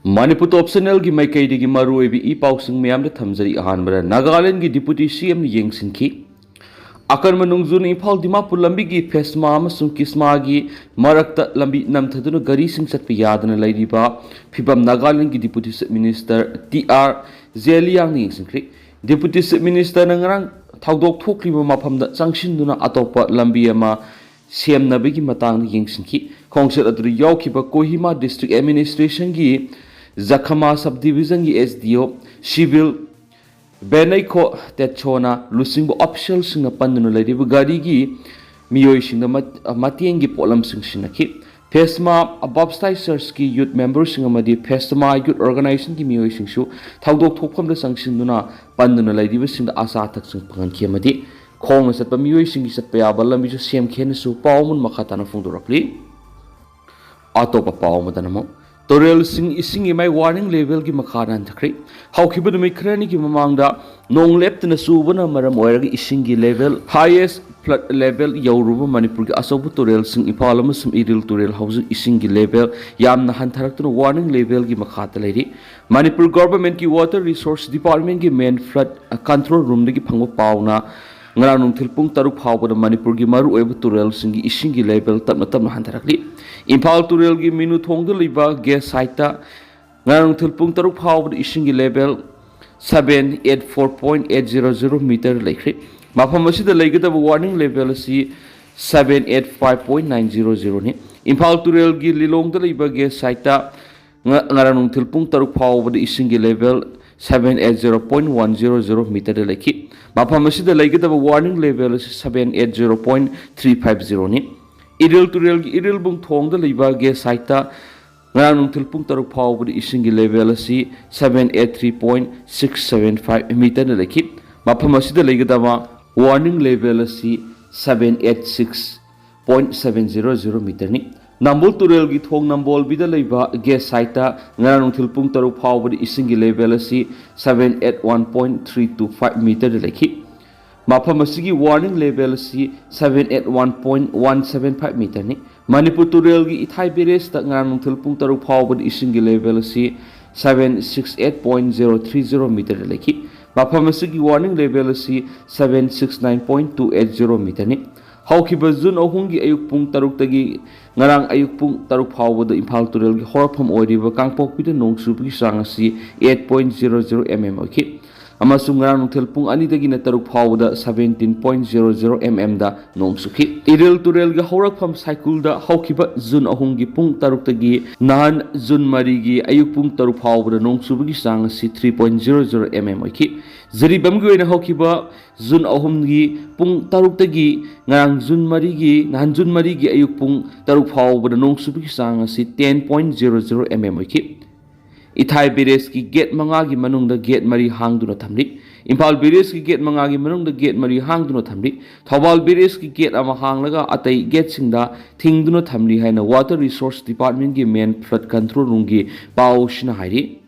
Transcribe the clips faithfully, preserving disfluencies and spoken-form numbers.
ꯃꯅꯤꯄꯨꯔ ꯇꯣꯞ ꯆꯦꯅꯦꯜꯒꯤ ꯃꯥꯏꯀꯩꯗꯒꯤ ꯃꯔꯨꯑꯣꯏꯕ ꯏ ꯄꯥꯎꯁꯤꯡ ꯃꯌꯥꯝꯗ ꯊꯝꯖꯔꯤ꯫ ꯑꯍꯥꯟꯕꯗ ꯅꯥꯒꯥꯂꯦꯟꯒꯤ ꯗꯤꯄꯨꯇꯤ ꯁꯤ ꯑꯦꯝꯅ ꯌꯦꯡꯁꯤꯟꯈꯤ꯫ ꯑꯀꯟꯕ ꯅꯣꯡꯖꯨꯅ ꯏꯝꯐꯥꯜ ꯗꯤꯃꯥꯄꯨꯔ ꯂꯝꯕꯤꯒꯤ ꯐꯦꯁꯃꯥ ꯑꯃꯁꯨꯡ ꯀꯤꯁꯃꯥꯒꯤ ꯃꯔꯛꯇ ꯂꯝꯕꯤ ꯅꯝꯊꯗꯨꯅ ꯒꯥꯔꯤꯁꯤꯡ ꯆꯠꯄ ꯌꯥꯗꯅ ꯂꯩꯔꯤꯕ ꯐꯤꯕꯝ ꯅꯥꯒꯥꯂꯦꯟꯒꯤ deputy chief minister T R ꯖꯦꯂꯤꯌꯥꯡꯅ ꯌꯦꯡꯁꯤꯟꯈ꯭ꯔꯦ꯫ ꯗꯤꯄꯨꯇꯤ ꯆꯤꯐ ꯃꯤꯅꯤꯁꯇꯔꯅ ꯉꯔꯥꯡ ꯊꯧꯗꯣꯛ ꯊꯣꯛꯈ꯭ꯔꯤꯕ ꯃꯐꯝꯗ ꯆꯪꯁꯤꯟꯗꯨꯅ ꯑꯇꯣꯞꯄ ꯂꯝꯕꯤ ꯑꯃ ꯁꯦꯝꯅꯕꯒꯤ ꯃꯇꯥꯡꯗ ꯌꯦꯡꯁꯤꯟꯈꯤ꯫ ꯈꯣꯡꯆꯠ ꯑꯗꯨꯗ ꯌꯥꯎꯈꯤꯕ ꯀꯣꯍꯤꯃꯥ ꯗꯤꯁꯇ꯭ꯔꯤꯛ ꯑꯦꯗꯃꯤꯅꯤꯁꯇ꯭ꯔꯦꯁꯟꯒꯤ ꯖꯈꯃꯥ ꯁꯕ ꯗꯤꯕꯤꯖꯟꯒꯤ ꯑꯦꯁ ꯗꯤ ꯑꯣ ꯁꯤꯚꯤꯜ ꯕꯦꯅꯩꯈꯣ ꯇꯦꯠꯁꯣꯅ ꯂꯨꯆꯤꯡꯕ ꯑꯣꯐꯤꯁꯤꯌꯦꯜꯁꯤꯡꯅ ꯄꯟꯗꯨꯅ ꯂꯩꯔꯤꯕ ꯒꯥꯔꯤꯒꯤ ꯃꯤꯑꯣꯏꯁꯤꯡꯗ ꯃꯠ-, ꯃꯇꯦꯡꯒꯤ ꯄꯣꯠꯂꯝꯁꯤꯡ ꯁꯤꯟꯅꯈꯤ꯫ ꯐꯦꯁꯃꯥ ꯕꯥꯞꯁꯇꯥꯏ ꯆꯔꯆꯀꯤ ꯌꯨꯠ ꯃꯦꯝꯕꯔꯁꯤꯡ ꯑꯃꯗꯤ ꯐꯦꯁꯃꯥ ꯌꯨꯠ ꯑꯣꯔꯒꯅꯥꯏꯖꯦꯁꯟꯒꯤ ꯃꯤꯑꯣꯏꯁꯤꯡꯁꯨ ꯊꯧꯗꯣꯛ ꯊꯣꯛꯐꯝꯗ ꯆꯪꯁꯤꯟꯗꯨꯅ ꯄꯟꯗꯨꯅ ꯂꯩꯔꯤꯕꯁꯤꯡꯗ ꯑꯆꯥ ꯑꯊꯛꯁꯤꯡ ꯐꯪꯍꯟꯈꯤ ꯑꯃꯗꯤ ꯈꯣꯡꯅ ꯆꯠꯄ ꯃꯤꯑꯣꯏꯁꯤꯡꯒꯤ ꯆꯠꯄ ꯌꯥꯕ ꯂꯝꯕꯤꯁꯨ ꯁꯦꯝꯈꯤ ꯍꯥꯏꯅꯁꯨ ꯄꯥꯎ ꯑꯃꯅ ꯃꯈꯥ ꯇꯥꯅ ꯐꯣꯡꯗꯣꯔꯛꯂꯤ꯫ ꯑꯇꯣꯞꯄ ꯄꯥꯎ ꯑꯃꯗꯅ ꯑꯃꯨꯛ ꯇꯨꯔꯦꯜꯁꯤꯡ ꯏꯁꯤꯡ ꯏꯃꯥꯏ ꯋꯥꯔꯅꯤꯡ ꯂꯦꯚꯦꯜꯒꯤ ꯃꯈꯥꯗ ꯍꯟꯊꯈ꯭ꯔꯦ꯫ ꯍꯧꯈꯤꯕ ꯅꯨꯃꯤꯠ ꯈꯔꯅꯤꯒꯤ ꯃꯃꯥꯡꯗ ꯅꯣꯡ ꯂꯦꯞꯇꯅ ꯆꯨꯕꯅ ꯃꯔꯝ ꯑꯣꯏꯔꯒ ꯏꯁꯤꯡꯒꯤ ꯂꯦꯚꯦꯜ, ꯍꯥꯏꯌꯦꯁ ꯐ꯭ꯂꯠ ꯂꯦꯚꯦꯜ ꯌꯧꯔꯨꯕ ꯃꯅꯤꯄꯨꯔꯒꯤ ꯑꯆꯧꯕ ꯇꯨꯔꯦꯜꯁꯤꯡ ꯏꯝꯐꯥꯜ ꯑꯃꯁꯨꯡ ꯏꯔꯤꯜ ꯇꯨꯔꯦꯜ ꯍꯧꯖꯤꯛ ꯏꯁꯤꯡꯒꯤ ꯂꯦꯚꯦꯜ ꯌꯥꯝꯅ ꯍꯟꯊꯔꯛꯇꯨꯅ ꯋꯥꯔꯅꯤꯡ ꯂꯦꯚꯦꯜꯒꯤ ꯃꯈꯥꯗ ꯂꯩꯔꯤ꯫ ꯃꯅꯤꯄꯨꯔ ꯒꯣꯚꯔꯟꯃꯦꯟꯠꯀꯤ ꯋꯥꯇꯔ ꯔꯤꯁꯣꯔꯁ ꯗꯤꯄꯥꯔꯠꯃꯦꯟꯠꯀꯤ ꯃꯦꯟ ꯐ꯭ꯂꯠ ꯀꯟꯇ꯭ꯔꯣꯜ ꯔꯨꯝꯗꯒꯤ ꯐꯪꯕ ꯄꯥꯎꯅ ꯉꯔꯥꯡ ꯅꯨꯡꯊꯤꯜ ꯄꯨꯡ ꯇꯔꯨꯛ ꯐꯥꯎꯕꯗ ꯃꯅꯤꯄꯨꯔꯒꯤ ꯃꯔꯨꯑꯣꯏꯕ ꯇꯨꯔꯦꯜꯁꯤꯡꯒꯤ ꯏꯁꯤꯡꯒꯤ ꯂꯦꯚꯦꯜ ꯇꯞꯅ ꯇꯞꯅ ꯍꯟꯊꯔꯛꯂꯤ꯫ ꯏꯝꯐꯥꯜ ꯇꯨꯔꯦꯜꯒꯤ ꯃꯤꯅꯨ ꯊꯣꯡꯗ ꯂꯩꯕ ꯒꯦꯁ ꯁꯥꯏꯠꯇ ꯉꯔꯥꯡ ꯅꯨꯡꯊꯤꯜ ꯄꯨꯡ ꯇꯔꯨꯛ ꯐꯥꯎꯕꯗ ꯏꯁꯤꯡꯒꯤ level seven eight four point eight zero zero meter ꯂꯩꯈ꯭ꯔꯦ꯫ ꯃꯐꯝ ꯑꯁꯤꯗ ꯂꯩꯒꯗꯕ ꯋꯥꯔꯅꯤꯡ ꯂꯦꯚꯦꯜ ꯑꯁꯤ seven eight five point nine zero zero ꯅꯤ꯫ ꯏꯝꯐꯥꯜ ꯇꯨꯔꯦꯜꯒꯤ ꯂꯤꯂꯣꯡꯗ ꯂꯩꯕ ꯒꯦꯁ ꯁꯥꯏꯠꯇ ꯉ-, ꯉꯔꯥꯡ ꯅꯨꯡꯊꯤꯜ ꯄꯨꯡ ꯇꯔꯨꯛ ꯐꯥꯎꯕꯗ ꯏꯁꯤꯡꯒꯤ level seven eight zero point one zero zero meter ꯂꯩꯈꯤ꯫ ꯃꯐꯝ ꯑꯁꯤꯗ ꯂꯩꯒꯗꯕ ꯋꯥꯔꯅꯤꯡ ꯂꯦꯚꯦꯜ ꯑꯁꯤ seven eight zero point three five zero ꯅꯤ꯫ ꯏꯔꯤꯜ ꯇꯨꯔꯦꯜꯒꯤ ꯏꯔꯤꯜꯕꯨꯡ ꯊꯣꯡꯗ ꯂꯩꯕ ꯒꯦꯁ ꯁꯥꯏꯠꯇ ꯉꯔꯥꯡ ꯅꯨꯡꯊꯤꯜ ꯄꯨꯡ ꯇꯔꯨꯛ ꯐꯥꯎꯕꯗ ꯏꯁꯤꯡꯒꯤ ꯂꯦꯚꯦꯜ ꯑꯁꯤ seven eight three point six seven five meter ꯗ ꯂꯩꯈꯤ꯫ ꯃꯐꯝ ꯑꯁꯤꯗ ꯂꯩꯒꯗꯕ ꯋꯥꯔꯅꯤꯡ ꯂꯦꯚꯦꯜ ꯑꯁꯤ seven eight six point seven zero zero meter ꯅꯤ꯫ ꯅꯝꯕꯨꯜ ꯇꯨꯔꯦꯜꯒꯤ ꯊꯣꯡ ꯅꯝꯕꯣꯜꯕꯤꯗ ꯂꯩꯕ ꯒꯦꯁ ꯁꯥꯏꯠꯇ ꯉꯔꯥꯡ ꯅꯨꯡꯊꯤꯜ ꯄꯨꯡ ꯇꯔꯨꯛ ꯐꯥꯎꯕꯗ ꯏꯁꯤꯡꯒꯤ ꯂꯦꯚꯦꯜ ꯑꯁꯤ seven eight one point three two five meter ꯗ ꯂꯩꯈꯤ꯫ ꯃꯐꯝ ꯑꯁꯤꯒꯤ ꯋꯥꯔꯅꯤꯡ ꯂꯦꯚꯦꯜ ꯑꯁꯤ seven eight one point one seven five meter ꯅꯤ꯫ ꯃꯅꯤꯄꯨꯔ ꯇꯨꯔꯦꯜꯒꯤ ꯏꯊꯥꯏ ꯕꯦꯔꯦꯖꯇ ꯉꯔꯥꯡ ꯅꯨꯡꯊꯤꯜ ꯄꯨꯡ ꯇꯔꯨꯛ ꯐꯥꯎꯕꯗ ꯏꯁꯤꯡꯒꯤ ꯂꯦꯚꯦꯜ ꯑꯁꯤ seven six eight point zero three zero meterꯗ ꯂꯩꯈꯤ꯫ ꯃꯐꯝ ꯑꯁꯤꯒꯤ warning level ꯑꯁꯤ seven six nine point two eight zero meterꯅꯤ꯫ ꯍꯧꯈꯤꯕ ꯖꯨꯟ ꯑꯍꯨꯝꯒꯤ ꯑꯌꯨꯛ ꯄꯨꯡ ꯇꯔꯨꯛꯇꯒꯤ ꯉꯔꯥꯡ ꯑꯌꯨꯛ ꯄꯨꯡ ꯇꯔꯨꯛ ꯐꯥꯎꯕꯗ ꯏꯝꯐꯥꯜ ꯇꯨꯔꯦꯜꯒꯤ ꯍꯧꯔꯛꯐꯝ ꯑꯣꯏꯔꯤꯕ ꯀꯥꯡꯄꯣꯛꯄꯤꯗ ꯅꯣꯡ ꯆꯨꯕꯒꯤ ꯆꯥꯡ ꯑꯁꯤ eight point zero zero mm ꯑꯣꯏꯈꯤ꯫ ꯑꯃꯁꯨꯡ ꯉꯔꯥꯡ ꯅꯨꯡꯊꯤꯜ ꯄꯨꯡ ꯑꯅꯤꯗꯒꯤꯅ ꯇꯔꯨꯛ ꯐꯥꯎꯕꯗ seventeen point zero zero mmꯗ ꯅꯣꯡ ꯆꯨꯈꯤ꯫ ꯏꯔꯤꯜ ꯇꯨꯔꯦꯜꯒꯤ ꯍꯧꯔꯛꯐꯝ ꯁꯥꯏꯀꯨꯜꯗ ꯍꯧꯈꯤꯕ ꯖꯨꯟ ꯑꯍꯨꯝꯒꯤ ꯄꯨꯡ ꯇꯔꯨꯛꯇꯒꯤ ꯅꯍꯥꯟ ꯖꯨꯟ ꯃꯔꯤꯒꯤ ꯑꯌꯨꯛ ꯄꯨꯡ ꯇꯔꯨꯛ ꯐꯥꯎꯕꯗ ꯅꯣꯡ ꯆꯨꯕꯒꯤ ꯆꯥꯡ ꯑꯁꯤ three point zero zero mm ꯑꯣꯏꯈꯤ꯫ ꯖꯤꯔꯤꯕꯥꯝꯒꯤ ꯑꯣꯏꯅ ꯍꯧꯈꯤꯕ ꯖꯨꯟ ꯑꯍꯨꯝꯒꯤ ꯄꯨꯡ ꯇꯔꯨꯛꯇꯒꯤ ꯉꯔꯥꯡ ꯖꯨꯟ ꯃꯔꯤꯒꯤ, ꯅꯍꯥꯟ ꯖꯨꯟ ꯃꯔꯤꯒꯤ ꯑꯌꯨꯛ ꯄꯨꯡ ꯇꯔꯨꯛ ꯐꯥꯎꯕꯗ ꯅꯣꯡ ꯆꯨꯕꯒꯤ ꯆꯥꯡ ꯑꯁꯤ ten point zero zero mm ꯑꯣꯏꯈꯤ꯫ ꯏꯊꯥꯏ ꯕꯦꯔꯦꯖꯀꯤ ꯒꯦꯠ ꯃꯉꯥꯒꯤ ꯃꯅꯨꯡꯗ ꯒꯦꯠ ꯃꯔꯤ ꯍꯥꯡꯗꯨꯅ ꯊꯝꯂꯤ꯫ ꯏꯝꯐꯥꯜ ꯕꯦꯔꯦꯖꯀꯤ ꯒꯦꯠ ꯃꯉꯥꯒꯤ ꯃꯅꯨꯡꯗ ꯒꯦꯠ ꯃꯔꯤ ꯍꯥꯡꯗꯨꯅ ꯊꯝꯂꯤ꯫ ꯊꯧꯕꯥꯜ ꯕꯦꯔꯦꯖꯀꯤ ꯒꯦꯠ ꯑꯃ ꯍꯥꯡꯂꯒ ꯑꯇꯩ ꯒꯦꯠꯁꯤꯡꯗ ꯊꯤꯡꯗꯨꯅ ꯊꯝꯂꯤ ꯍꯥꯏꯅ Water Resource Departmentꯀꯤ main flood control roomꯒꯤ ꯄꯥꯎꯁꯤꯅ ꯍꯥꯏꯔꯤ꯫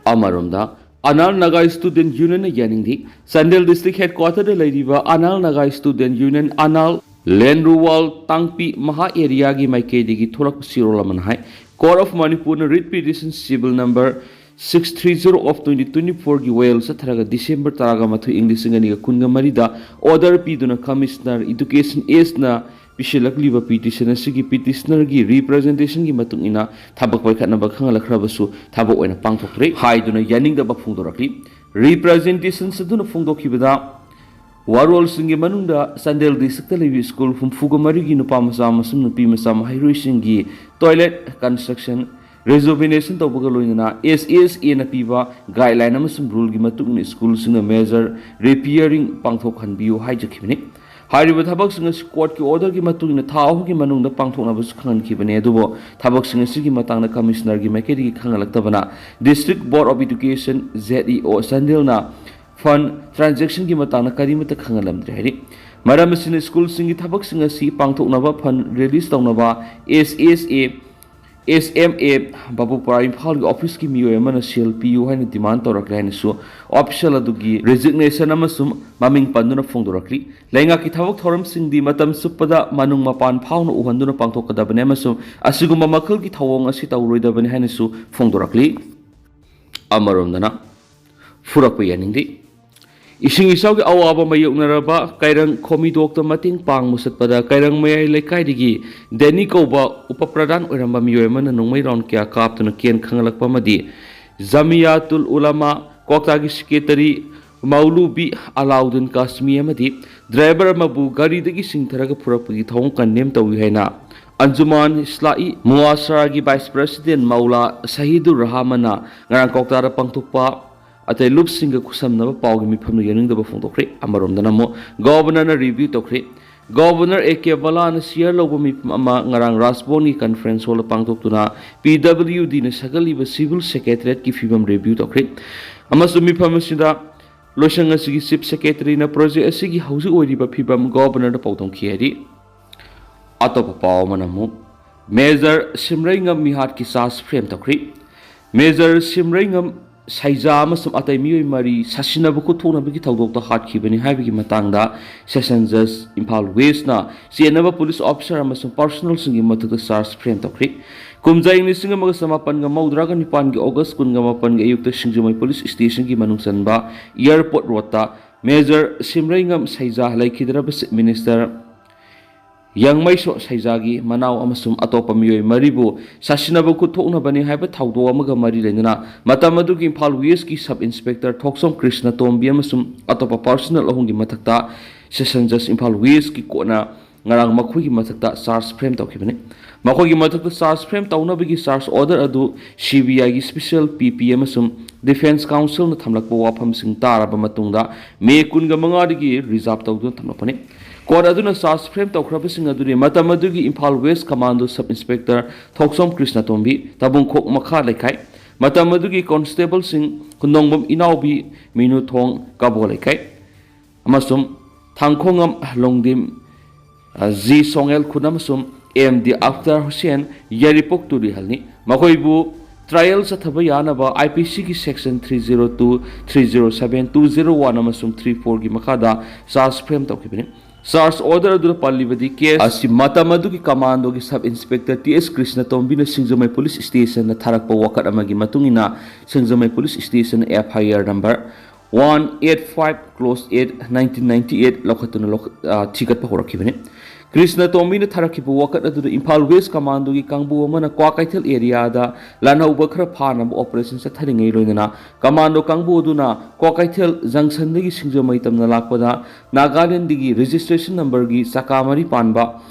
ꯑꯃꯔꯣꯝꯗ, ꯑꯅꯥꯜ ꯅꯥꯒꯥ ꯁ꯭ꯇꯨꯗꯦꯟꯠ ꯌꯨꯅꯤꯌꯟꯅ ꯌꯥꯅꯤꯡꯗꯦ꯫ ꯆꯥꯟꯗꯦꯜ district headquarterꯗ ꯂꯩꯔꯤꯕ ꯑꯅꯥꯜ ꯅꯥꯒꯥ ꯁ꯭ꯇꯨꯗꯦꯟꯠ ꯌꯨꯅꯤꯌꯟ, ꯑꯅꯥꯜ, ꯂꯦꯟꯔꯨꯋꯥꯜ ꯇꯥꯡꯄꯤ ꯃꯍꯥ areaꯒꯤ ꯃꯥꯏꯀꯩꯗꯒꯤ ꯊꯣꯛꯂꯛꯄ ꯆꯦꯔꯣꯜ ꯑꯃꯅ ꯍꯥꯏ, Court of Manipurꯅ writ petition civil number six three zero of twenty twenty fourꯒꯤ ꯋꯥꯌꯦꯜ ꯆꯠꯊꯔꯒ ꯗꯤꯁꯦꯝꯕꯔ ꯇꯔꯥꯃꯥꯊꯣꯏ, ꯏꯪ ꯂꯤꯁꯤꯡ ꯑꯅꯤꯒ ꯀꯨꯟꯒ ꯃꯔꯤꯗ order ꯄꯤꯗꯨꯅ Commissioner Education Sꯅ ꯄꯤꯁꯤꯜꯂꯛꯂꯤꯕ petition ꯑꯁꯤꯒꯤ petitionerꯒꯤ representationꯒꯤ ꯃꯇꯨꯡ ꯏꯟꯅ ꯊꯕꯛ ꯄꯥꯏꯈꯠꯅꯕ ꯈꯪꯍꯜꯂꯛꯈ꯭ꯔꯕꯁꯨ ꯊꯕꯛ ꯑꯣꯏꯅ ꯄꯥꯡꯊꯣꯛꯇ꯭ꯔꯦ ꯍꯥꯏꯗꯨꯅ ꯌꯥꯅꯤꯡꯗꯕ ꯐꯣꯡꯗꯣꯔꯛꯂꯤ꯫ Representations ꯑꯗꯨꯅ ꯐꯣꯡꯗꯣꯛꯈꯤꯕꯗ, ꯋꯥꯔꯣꯜꯁꯤꯡꯒꯤ ꯃꯅꯨꯡꯗ ꯆꯥꯟꯗꯦꯜ districtꯇ ꯂꯩꯕ ꯁ꯭ꯀꯨꯜ ꯍꯨꯝꯐꯨꯒ ꯃꯔꯤꯒꯤ ꯅꯨꯄꯥ ꯃꯆꯥ ꯑꯃꯁꯨꯡ ꯅꯨꯄꯤ ꯃꯆꯥ ꯃꯍꯩꯔꯣꯏꯁꯤꯡꯒꯤ toilet construction, rejuvenation ꯇꯧꯕꯒ ꯂꯣꯏꯅꯅ S A S Aꯅ ꯄꯤꯕ guideline ꯑꯃꯁꯨꯡ ruleꯒꯤ ꯃꯇꯨꯡ ꯏꯟꯅ ꯁ꯭ꯀꯨꯜꯁꯤꯡꯅ major repairing ꯄꯥꯡꯊꯣꯛꯍꯟꯕꯤꯌꯨ ꯍꯥꯏꯖꯈꯤꯕꯅꯤ꯫ ꯍꯥꯏꯔꯤꯕ ꯊꯕꯛꯁꯤꯡ ꯑꯁꯤ courtꯀꯤ orderꯒꯤ ꯃꯇꯨꯡ ꯏꯟꯅ ꯊꯥ ꯑꯍꯨꯝꯒꯤ ꯃꯅꯨꯡꯗ ꯄꯥꯡꯊꯣꯛꯅꯕꯁꯨ ꯈꯪꯍꯟꯈꯤꯕꯅꯤ, ꯑꯗꯨꯕꯨ ꯊꯕꯛꯁꯤꯡ ꯑꯁꯤꯒꯤ ꯃꯇꯥꯡꯗ Commissionerꯒꯤ ꯃꯥꯏꯀꯩꯗꯒꯤ ꯈꯪꯍꯜꯂꯛꯇꯕꯅ District Board of Education, Z E O, ꯆꯥꯟꯗꯦꯜꯅ fund transactionꯒꯤ ꯃꯇꯥꯡꯗ ꯀꯔꯤꯃꯠꯇ ꯈꯪꯍꯜꯂꯝꯗ꯭ꯔꯦ ꯍꯥꯏꯔꯤ꯫ ꯃꯔꯝ ꯑꯁꯤꯅ ꯁ꯭ꯀꯨꯜꯁꯤꯡꯒꯤ ꯊꯕꯛꯁꯤꯡ ꯑꯁꯤ ꯄꯥꯡꯊꯣꯛꯅꯕ fund release ꯇꯧꯅꯕ S A S A S M A Babupara ꯏꯝꯐꯥꯜꯒꯤ ꯑꯣꯐꯤꯁꯀꯤ ꯃꯤꯑꯣꯏ ꯑꯃꯅ ꯁꯦꯜ ꯄꯤꯌꯨ ꯍꯥꯏꯅ ꯗꯤꯃꯥꯟ ꯇꯧꯔꯛꯂꯦ ꯍꯥꯏꯅꯁꯨ ꯑꯣꯐꯤꯁꯤꯌꯦꯜ ꯑꯗꯨꯒꯤ ꯔꯦꯖꯤꯒꯅꯦꯁꯟ ꯑꯃꯁꯨꯡ ꯃꯃꯤꯡ ꯄꯟꯗꯨꯅ ꯐꯣꯡꯗꯣꯔꯛꯂꯤ꯫ ꯂꯩꯉꯥꯛꯀꯤ ꯊꯕꯛ ꯊꯧꯔꯝꯁꯤꯡꯗꯤ ꯃꯇꯝ ꯆꯨꯞꯄꯗ ꯃꯅꯨꯡ ꯃꯄꯥꯟ ꯐꯥꯎꯅ ꯎꯍꯟꯗꯨꯅ ꯄꯥꯡꯊꯣꯛꯀꯗꯕꯅꯤ ꯑꯃꯁꯨꯡ ꯑꯁꯤꯒꯨꯝꯕ ꯃꯈꯜꯒꯤ ꯊꯧꯑꯣꯡ ꯑꯁꯤ ꯇꯧꯔꯣꯏꯗꯕꯅꯤ ꯍꯥꯏꯅꯁꯨ ꯐꯣꯡꯗꯣꯔꯛꯂꯤ꯫ ꯑꯃꯔꯣꯝꯗꯅ ꯐꯨꯔꯛꯄ ꯌꯥꯅꯤꯡꯗꯦ꯫ ꯏꯁꯤꯡ ꯏꯆꯥꯎꯒꯤ ꯑꯋꯥꯕ ꯃꯥꯌꯣꯛꯅꯔꯕ ꯀꯩꯔꯪ ꯈꯣꯃꯤꯗꯣꯛꯇ ꯃꯇꯦꯡ ꯄꯥꯡꯕ ꯆꯠꯄꯗ ꯀꯩꯔꯪ ꯃꯌꯥꯏ ꯂꯩꯀꯥꯏꯗꯒꯤ ꯗꯦꯅꯤ ꯀꯧꯕ ꯎꯄ ꯄ꯭ꯔꯙꯥꯟ ꯑꯣꯏꯔꯝꯕ ꯃꯤꯑꯣꯏ ꯑꯃꯅ ꯅꯣꯡꯃꯩ ꯔꯥꯎꯟ ꯀꯌꯥ ꯀꯥꯞꯇꯨꯅ ꯀꯦꯟ ꯈꯪꯍꯜꯂꯛꯄ ꯑꯃꯗꯤ ꯖꯃꯤꯌꯥꯇꯨꯜ ꯎꯂꯥꯃꯥ ꯀ꯭ꯋꯥꯛꯇꯥꯒꯤ ꯁꯦꯀ꯭ꯔꯦꯇꯔꯤ ꯃꯧꯂꯨꯕꯤ ꯑꯂꯥꯎꯗꯤꯟ ꯀꯥꯁꯃꯤ ꯑꯃꯗꯤ ꯗ꯭ꯔꯥꯏꯚꯔ ꯑꯃꯕꯨ ꯒꯥꯔꯤꯗꯒꯤ ꯆꯤꯡꯊꯔꯒ ꯄꯨꯔꯛꯄꯒꯤ ꯊꯧꯑꯣꯡ ꯀꯟꯗꯦꯝ ꯇꯧꯏ ꯍꯥꯏꯅ ꯑꯟꯖꯨꯃꯥꯟ ꯏꯁꯂꯥꯍꯤ ꯃꯨꯋꯥꯁꯔꯥꯒꯤ ꯚꯥꯏꯁ ꯄ꯭ꯔꯦꯁꯤꯗꯦꯟ ꯃꯧꯂꯥ ꯁꯍꯤꯗꯨꯔ ꯔꯍꯃꯟꯅ ꯉꯔꯥꯡ ꯀ꯭ꯋꯥꯛꯇꯥꯗ ꯄꯥꯡꯊꯣꯛꯄ ꯑꯇꯩ ꯂꯨꯞꯁꯤꯡꯒ ꯈꯨꯠꯁꯝꯅꯕ ꯄꯥꯎꯒꯤ ꯃꯤꯐꯝꯗ ꯌꯥꯅꯤꯡꯗꯕ ꯐꯣꯡꯗꯣꯛꯈ꯭ꯔꯦ꯫ ꯑꯃꯔꯣꯝꯗꯅ ꯑꯃꯨꯛ ꯒꯣꯕꯔꯅꯔꯅ ꯔꯤꯚ꯭ꯌꯨ ꯇꯧꯈ꯭ꯔꯦ꯫ ꯒꯣꯕꯔꯅꯔ ꯑꯦ ꯀꯦ ꯕꯂꯥꯅ ꯁꯤꯌꯥꯔ ꯂꯧꯕ ꯃꯤꯐꯝ ꯑꯃ ꯉꯔꯥꯡ ꯔꯥꯖꯚꯕꯟꯒꯤ ꯀꯟꯐꯔꯦꯟꯁ ꯍꯣꯜꯗ ꯄꯥꯡꯊꯣꯛꯇꯨꯅ ꯄꯤ ꯗꯕ꯭ꯂꯤꯎ ꯗꯤꯅ ꯁꯥꯒꯠꯂꯤꯕ ꯁꯤꯚꯤꯜ ꯁꯦꯀ꯭ꯔꯦꯇꯔꯤꯌꯦꯠꯀꯤ ꯐꯤꯕꯝ ꯔꯤꯚ꯭ꯌꯨ ꯇꯧꯈ꯭ꯔꯦ꯫ ꯑꯃꯁꯨꯡ ꯃꯤꯐꯝ ꯑꯁꯤꯗ ꯂꯣꯏꯁꯪ ꯑꯁꯤꯒꯤ ꯆꯤꯐ ꯁꯦꯀ꯭ꯔꯦꯇꯔꯤꯅ ꯄ꯭ꯔꯣꯖꯦꯛ ꯑꯁꯤꯒꯤ ꯍꯧꯖꯤꯛ ꯑꯣꯏꯔꯤꯕ ꯐꯤꯕꯝ ꯒꯣꯕꯔꯅꯔꯗ ꯄꯥꯎꯗꯝꯈꯤ ꯍꯥꯏꯔꯤ꯫ ꯑꯇꯣꯞꯄ ꯄꯥꯎ ꯑꯃꯅ ꯑꯃꯨꯛ ꯃꯦꯖꯔ ꯁꯤꯝꯔꯩꯉꯝ ꯃꯤꯍꯥꯠꯀꯤ ꯆꯥꯔꯖ ꯐ꯭ꯔꯦꯝ ꯇꯧꯈ꯭ꯔꯤ꯫ ꯃꯦꯖꯔ ꯁꯤꯝꯔꯩꯉꯝ ꯁꯩꯖꯥ ꯑꯃꯁꯨꯡ ꯑꯇꯩ ꯃꯤꯑꯣꯏ ꯃꯔꯤ ꯁꯥꯁꯤꯟꯅꯕ ꯈꯨꯠꯊꯣꯛꯅꯕꯒꯤ ꯊꯧꯗꯣꯛꯇ ꯍꯥꯠꯈꯤꯕꯅꯤ ꯍꯥꯏꯕꯒꯤ ꯃꯇꯥꯡꯗ ꯁꯦꯁꯟ ꯖꯖ ꯏꯝꯐꯥꯜ ꯋꯦꯁꯅ ꯆꯦꯟꯅꯕ ꯄꯨꯂꯤꯁ ꯑꯣꯐꯤꯁꯥꯔ ꯑꯃꯁꯨꯡ ꯄꯥꯔꯁꯣꯅꯦꯜꯁꯤꯡꯒꯤ ꯃꯊꯛꯇ ꯆꯥꯔꯖ ꯐ꯭ꯔꯦꯝ ꯇꯧꯈ꯭ꯔꯤ꯫ ꯀꯨꯝꯖꯥ ꯏꯪ ꯂꯤꯁꯤꯡ ꯑꯃꯒ ꯆꯃꯥꯄꯟꯒ ꯃꯧꯗ꯭ꯔꯥꯒ ꯅꯤꯄꯥꯟꯒꯤ ꯑꯣꯒꯁ ꯀꯨꯟꯒ ꯃꯥꯄꯟꯒꯤ ꯑꯌꯨꯛꯇ ꯁꯤꯡꯖꯃꯩ ꯄꯨꯂꯤꯁ ꯁ꯭ꯇꯦꯁꯟꯒꯤ ꯃꯅꯨꯡ ꯆꯟꯕ ꯑꯦꯌꯔꯄꯣꯔꯠ ꯔꯣꯗꯇ ꯃꯦꯖꯔ ꯁꯤꯝꯔꯩꯉꯝ ꯁꯩꯖꯥ ꯂꯩꯈꯤꯗ꯭ꯔꯕ ꯆꯤꯐ ꯃꯤꯅꯤꯁꯇꯔ ꯌꯥꯡꯃꯩꯁꯣ ꯁꯩꯖꯥꯒꯤ ꯃꯅꯥꯎ ꯑꯃꯁꯨꯡ ꯑꯇꯣꯞꯄ ꯃꯤꯑꯣꯏ ꯃꯔꯤꯕꯨ ꯁꯥꯁꯤꯟꯅꯕ ꯈꯨꯠꯊꯣꯛꯅꯕꯅꯤ ꯍꯥꯏꯕ ꯊꯧꯗꯣꯛ ꯑꯃꯒ ꯃꯔꯤ ꯂꯩꯅꯅ ꯃꯇꯝ ꯑꯗꯨꯒꯤ ꯏꯝꯐꯥꯜ ꯋꯦꯁꯀꯤ ꯁꯕ ꯏꯟꯁꯄꯦꯛꯇꯔ ꯊꯣꯛꯆꯣꯝ ꯀ꯭ꯔꯤꯁꯅ ꯇꯣꯝꯕꯤ ꯑꯃꯁꯨꯡ ꯑꯇꯣꯞꯄ ꯄꯥꯔꯁꯣꯅꯦꯜ ꯑꯍꯨꯝꯒꯤ ꯃꯊꯛꯇ ꯁꯦꯁꯟ ꯖꯖ ꯏꯝꯐꯥꯜ ꯋꯦꯁꯀꯤ ꯀꯣꯔꯠꯅ ꯉꯔꯥꯡ ꯃꯈꯣꯏꯒꯤ ꯃꯊꯛꯇ ꯆꯥꯔꯖ ꯐ꯭ꯔꯦꯝ ꯇꯧꯈꯤꯕꯅꯤ꯫ ꯃꯈꯣꯏꯒꯤ ꯃꯊꯛꯇ ꯆꯥꯔꯖ ꯐ꯭ꯔꯦꯝ ꯇꯧꯅꯕꯒꯤ ꯆꯥꯔꯖ ꯑꯣꯔꯗꯔ ꯑꯗꯨ ꯁꯤ ꯕꯤ ꯑꯥꯏꯒꯤ ꯁ꯭ꯄꯦꯁꯤꯌꯦꯜ ꯄꯤ ꯄꯤ ꯑꯃꯁꯨꯡ ꯗꯤꯐꯦꯟꯁ ꯀꯥꯎꯟꯁꯤꯜꯅ ꯊꯝꯂꯛꯄ ꯋꯥꯐꯝꯁꯤꯡ ꯇꯥꯔꯕ ꯃꯇꯨꯡꯗ ꯃꯦ ꯀꯨꯟꯒ ꯃꯉꯥꯗꯒꯤ ꯔꯤꯖꯥꯔꯚ ꯇꯧꯗꯨꯅ ꯊꯝꯂꯛꯄꯅꯤ꯫ ꯀꯣꯔꯠ ꯑꯗꯨꯅ ꯆꯥꯔꯖ ꯐ꯭ꯔꯦꯝ ꯇꯧꯈ꯭ꯔꯕꯁꯤꯡ ꯑꯗꯨꯗꯤ ꯃꯇꯝ ꯑꯗꯨꯒꯤ Imphal west commando sub inspector Thokchom Krishnatombi, ꯇꯥꯕꯨꯡꯈꯣꯛ ꯃꯈꯥ ꯂꯩꯀꯥꯏ, ꯃꯇꯝ ꯑꯗꯨꯒꯤ ꯀꯣꯟꯁꯇꯦꯕꯜꯁꯤꯡ ꯈꯨꯟꯗꯣꯡꯕꯝ ꯏꯅꯥꯎꯕꯤ, ꯃꯤꯅꯨꯊꯣꯡ ꯀꯕꯣ ꯂꯩꯀꯥꯏ, ꯑꯃꯁꯨꯡ ꯊꯥꯡꯈꯣꯉꯝ ꯂꯣꯡꯗꯤꯝ, ꯑ, ꯖꯤ ꯁꯣꯉꯦꯜ ꯈꯨꯟ ꯑꯃꯁꯨꯡ ꯑꯦꯝ ꯗꯤ ꯑꯈꯇꯔ ꯍꯨꯁꯦꯟ, ꯌꯥꯏꯔꯤꯄꯣꯛ ꯇꯨꯔꯤꯍꯜꯅꯤ꯫ ꯃꯈꯣꯏꯕꯨ ꯇ꯭ꯔꯥꯏꯌꯦꯜ ꯆꯠꯊꯕ ꯌꯥꯅꯕ ꯑꯥꯏ ꯄꯤ ꯁꯤꯒꯤ section three zero two, three zero seven, two zero one ꯑꯃꯁꯨꯡ ꯊ꯭ꯔꯤ ꯐꯣꯔꯒꯤ ꯃꯈꯥꯗ ꯆꯥꯔꯖ ꯐ꯭ꯔꯦꯝ ꯇꯧꯈꯤꯕꯅꯤ꯫ ꯆꯥꯔꯖ ꯑꯣꯔꯗꯔ ꯑꯗꯨꯗ ꯄꯜꯂꯤꯕꯗꯤ ꯀꯦꯁ ꯑꯁꯤ ꯃꯇꯝ ꯑꯗꯨꯒꯤ ꯀꯃꯥꯟꯗꯣꯒꯤ ꯁꯕ ꯏꯟꯁꯄꯦꯛꯇꯔ ꯇꯤ ꯑꯦꯁ ꯀ꯭ꯔꯤꯁꯅꯇꯣꯝꯕꯤꯅ ꯁꯤꯡꯖꯃꯩ ꯄꯨꯂꯤꯁ ꯁ꯭ꯇꯦꯁꯟꯗ ꯊꯥꯔꯛꯄ ꯋꯥꯀꯠ ꯑꯃꯒꯤ ꯃꯇꯨꯡ ꯏꯟꯅ Singjamei police station F I R number one eight five ꯀ꯭ꯂꯣꯁ ꯑꯦꯠ ꯅꯥꯏꯟꯇꯤꯟ ꯅꯥꯏꯟꯇꯤ ꯑꯦꯠ ꯂꯧꯈꯠꯇꯨꯅ ꯂꯧꯈꯠ-, ꯑ, ꯊꯤꯒꯠꯄ ꯍꯧꯔꯛꯈꯤꯕꯅꯤ꯫ ꯀ꯭ꯔꯤꯁꯅꯇꯣꯝꯕꯤꯅ ꯊꯥꯔꯛꯈꯤꯕ ꯋꯥꯀꯠ ꯑꯗꯨꯗ ꯏꯝꯐꯥꯜ ꯋꯦꯁ ꯀꯃꯥꯟꯗꯣꯒꯤ ꯀꯥꯡꯕꯨ ꯑꯃꯅ ꯀ꯭ꯋꯥꯀꯩꯊꯦꯜ ꯑꯦꯔꯤꯌꯥꯗ ꯂꯥꯟꯍꯧꯕ ꯈꯔ ꯐꯥꯅꯕ ꯑꯣꯄꯔꯦꯁꯟ ꯆꯠꯊꯔꯤꯉꯩ ꯂꯣꯏꯅꯅ ꯀꯃꯥꯟꯗꯣ ꯀꯥꯡꯕꯨ ꯑꯗꯨꯅ ꯀ꯭ꯋꯥꯀꯩꯊꯦꯜ ꯖꯪꯁꯟꯗꯒꯤ ꯁꯤꯡꯖꯃꯩ ꯇꯝꯅ ꯂꯥꯛꯄꯗ ꯅꯥꯒꯥꯂꯦꯟꯗꯒꯤ ꯔꯦꯖꯤꯁꯇ꯭ꯔꯦꯁꯟ ꯅꯝꯕꯔꯒꯤ ꯆꯀꯥ ꯃꯔꯤ ꯄꯥꯟꯕ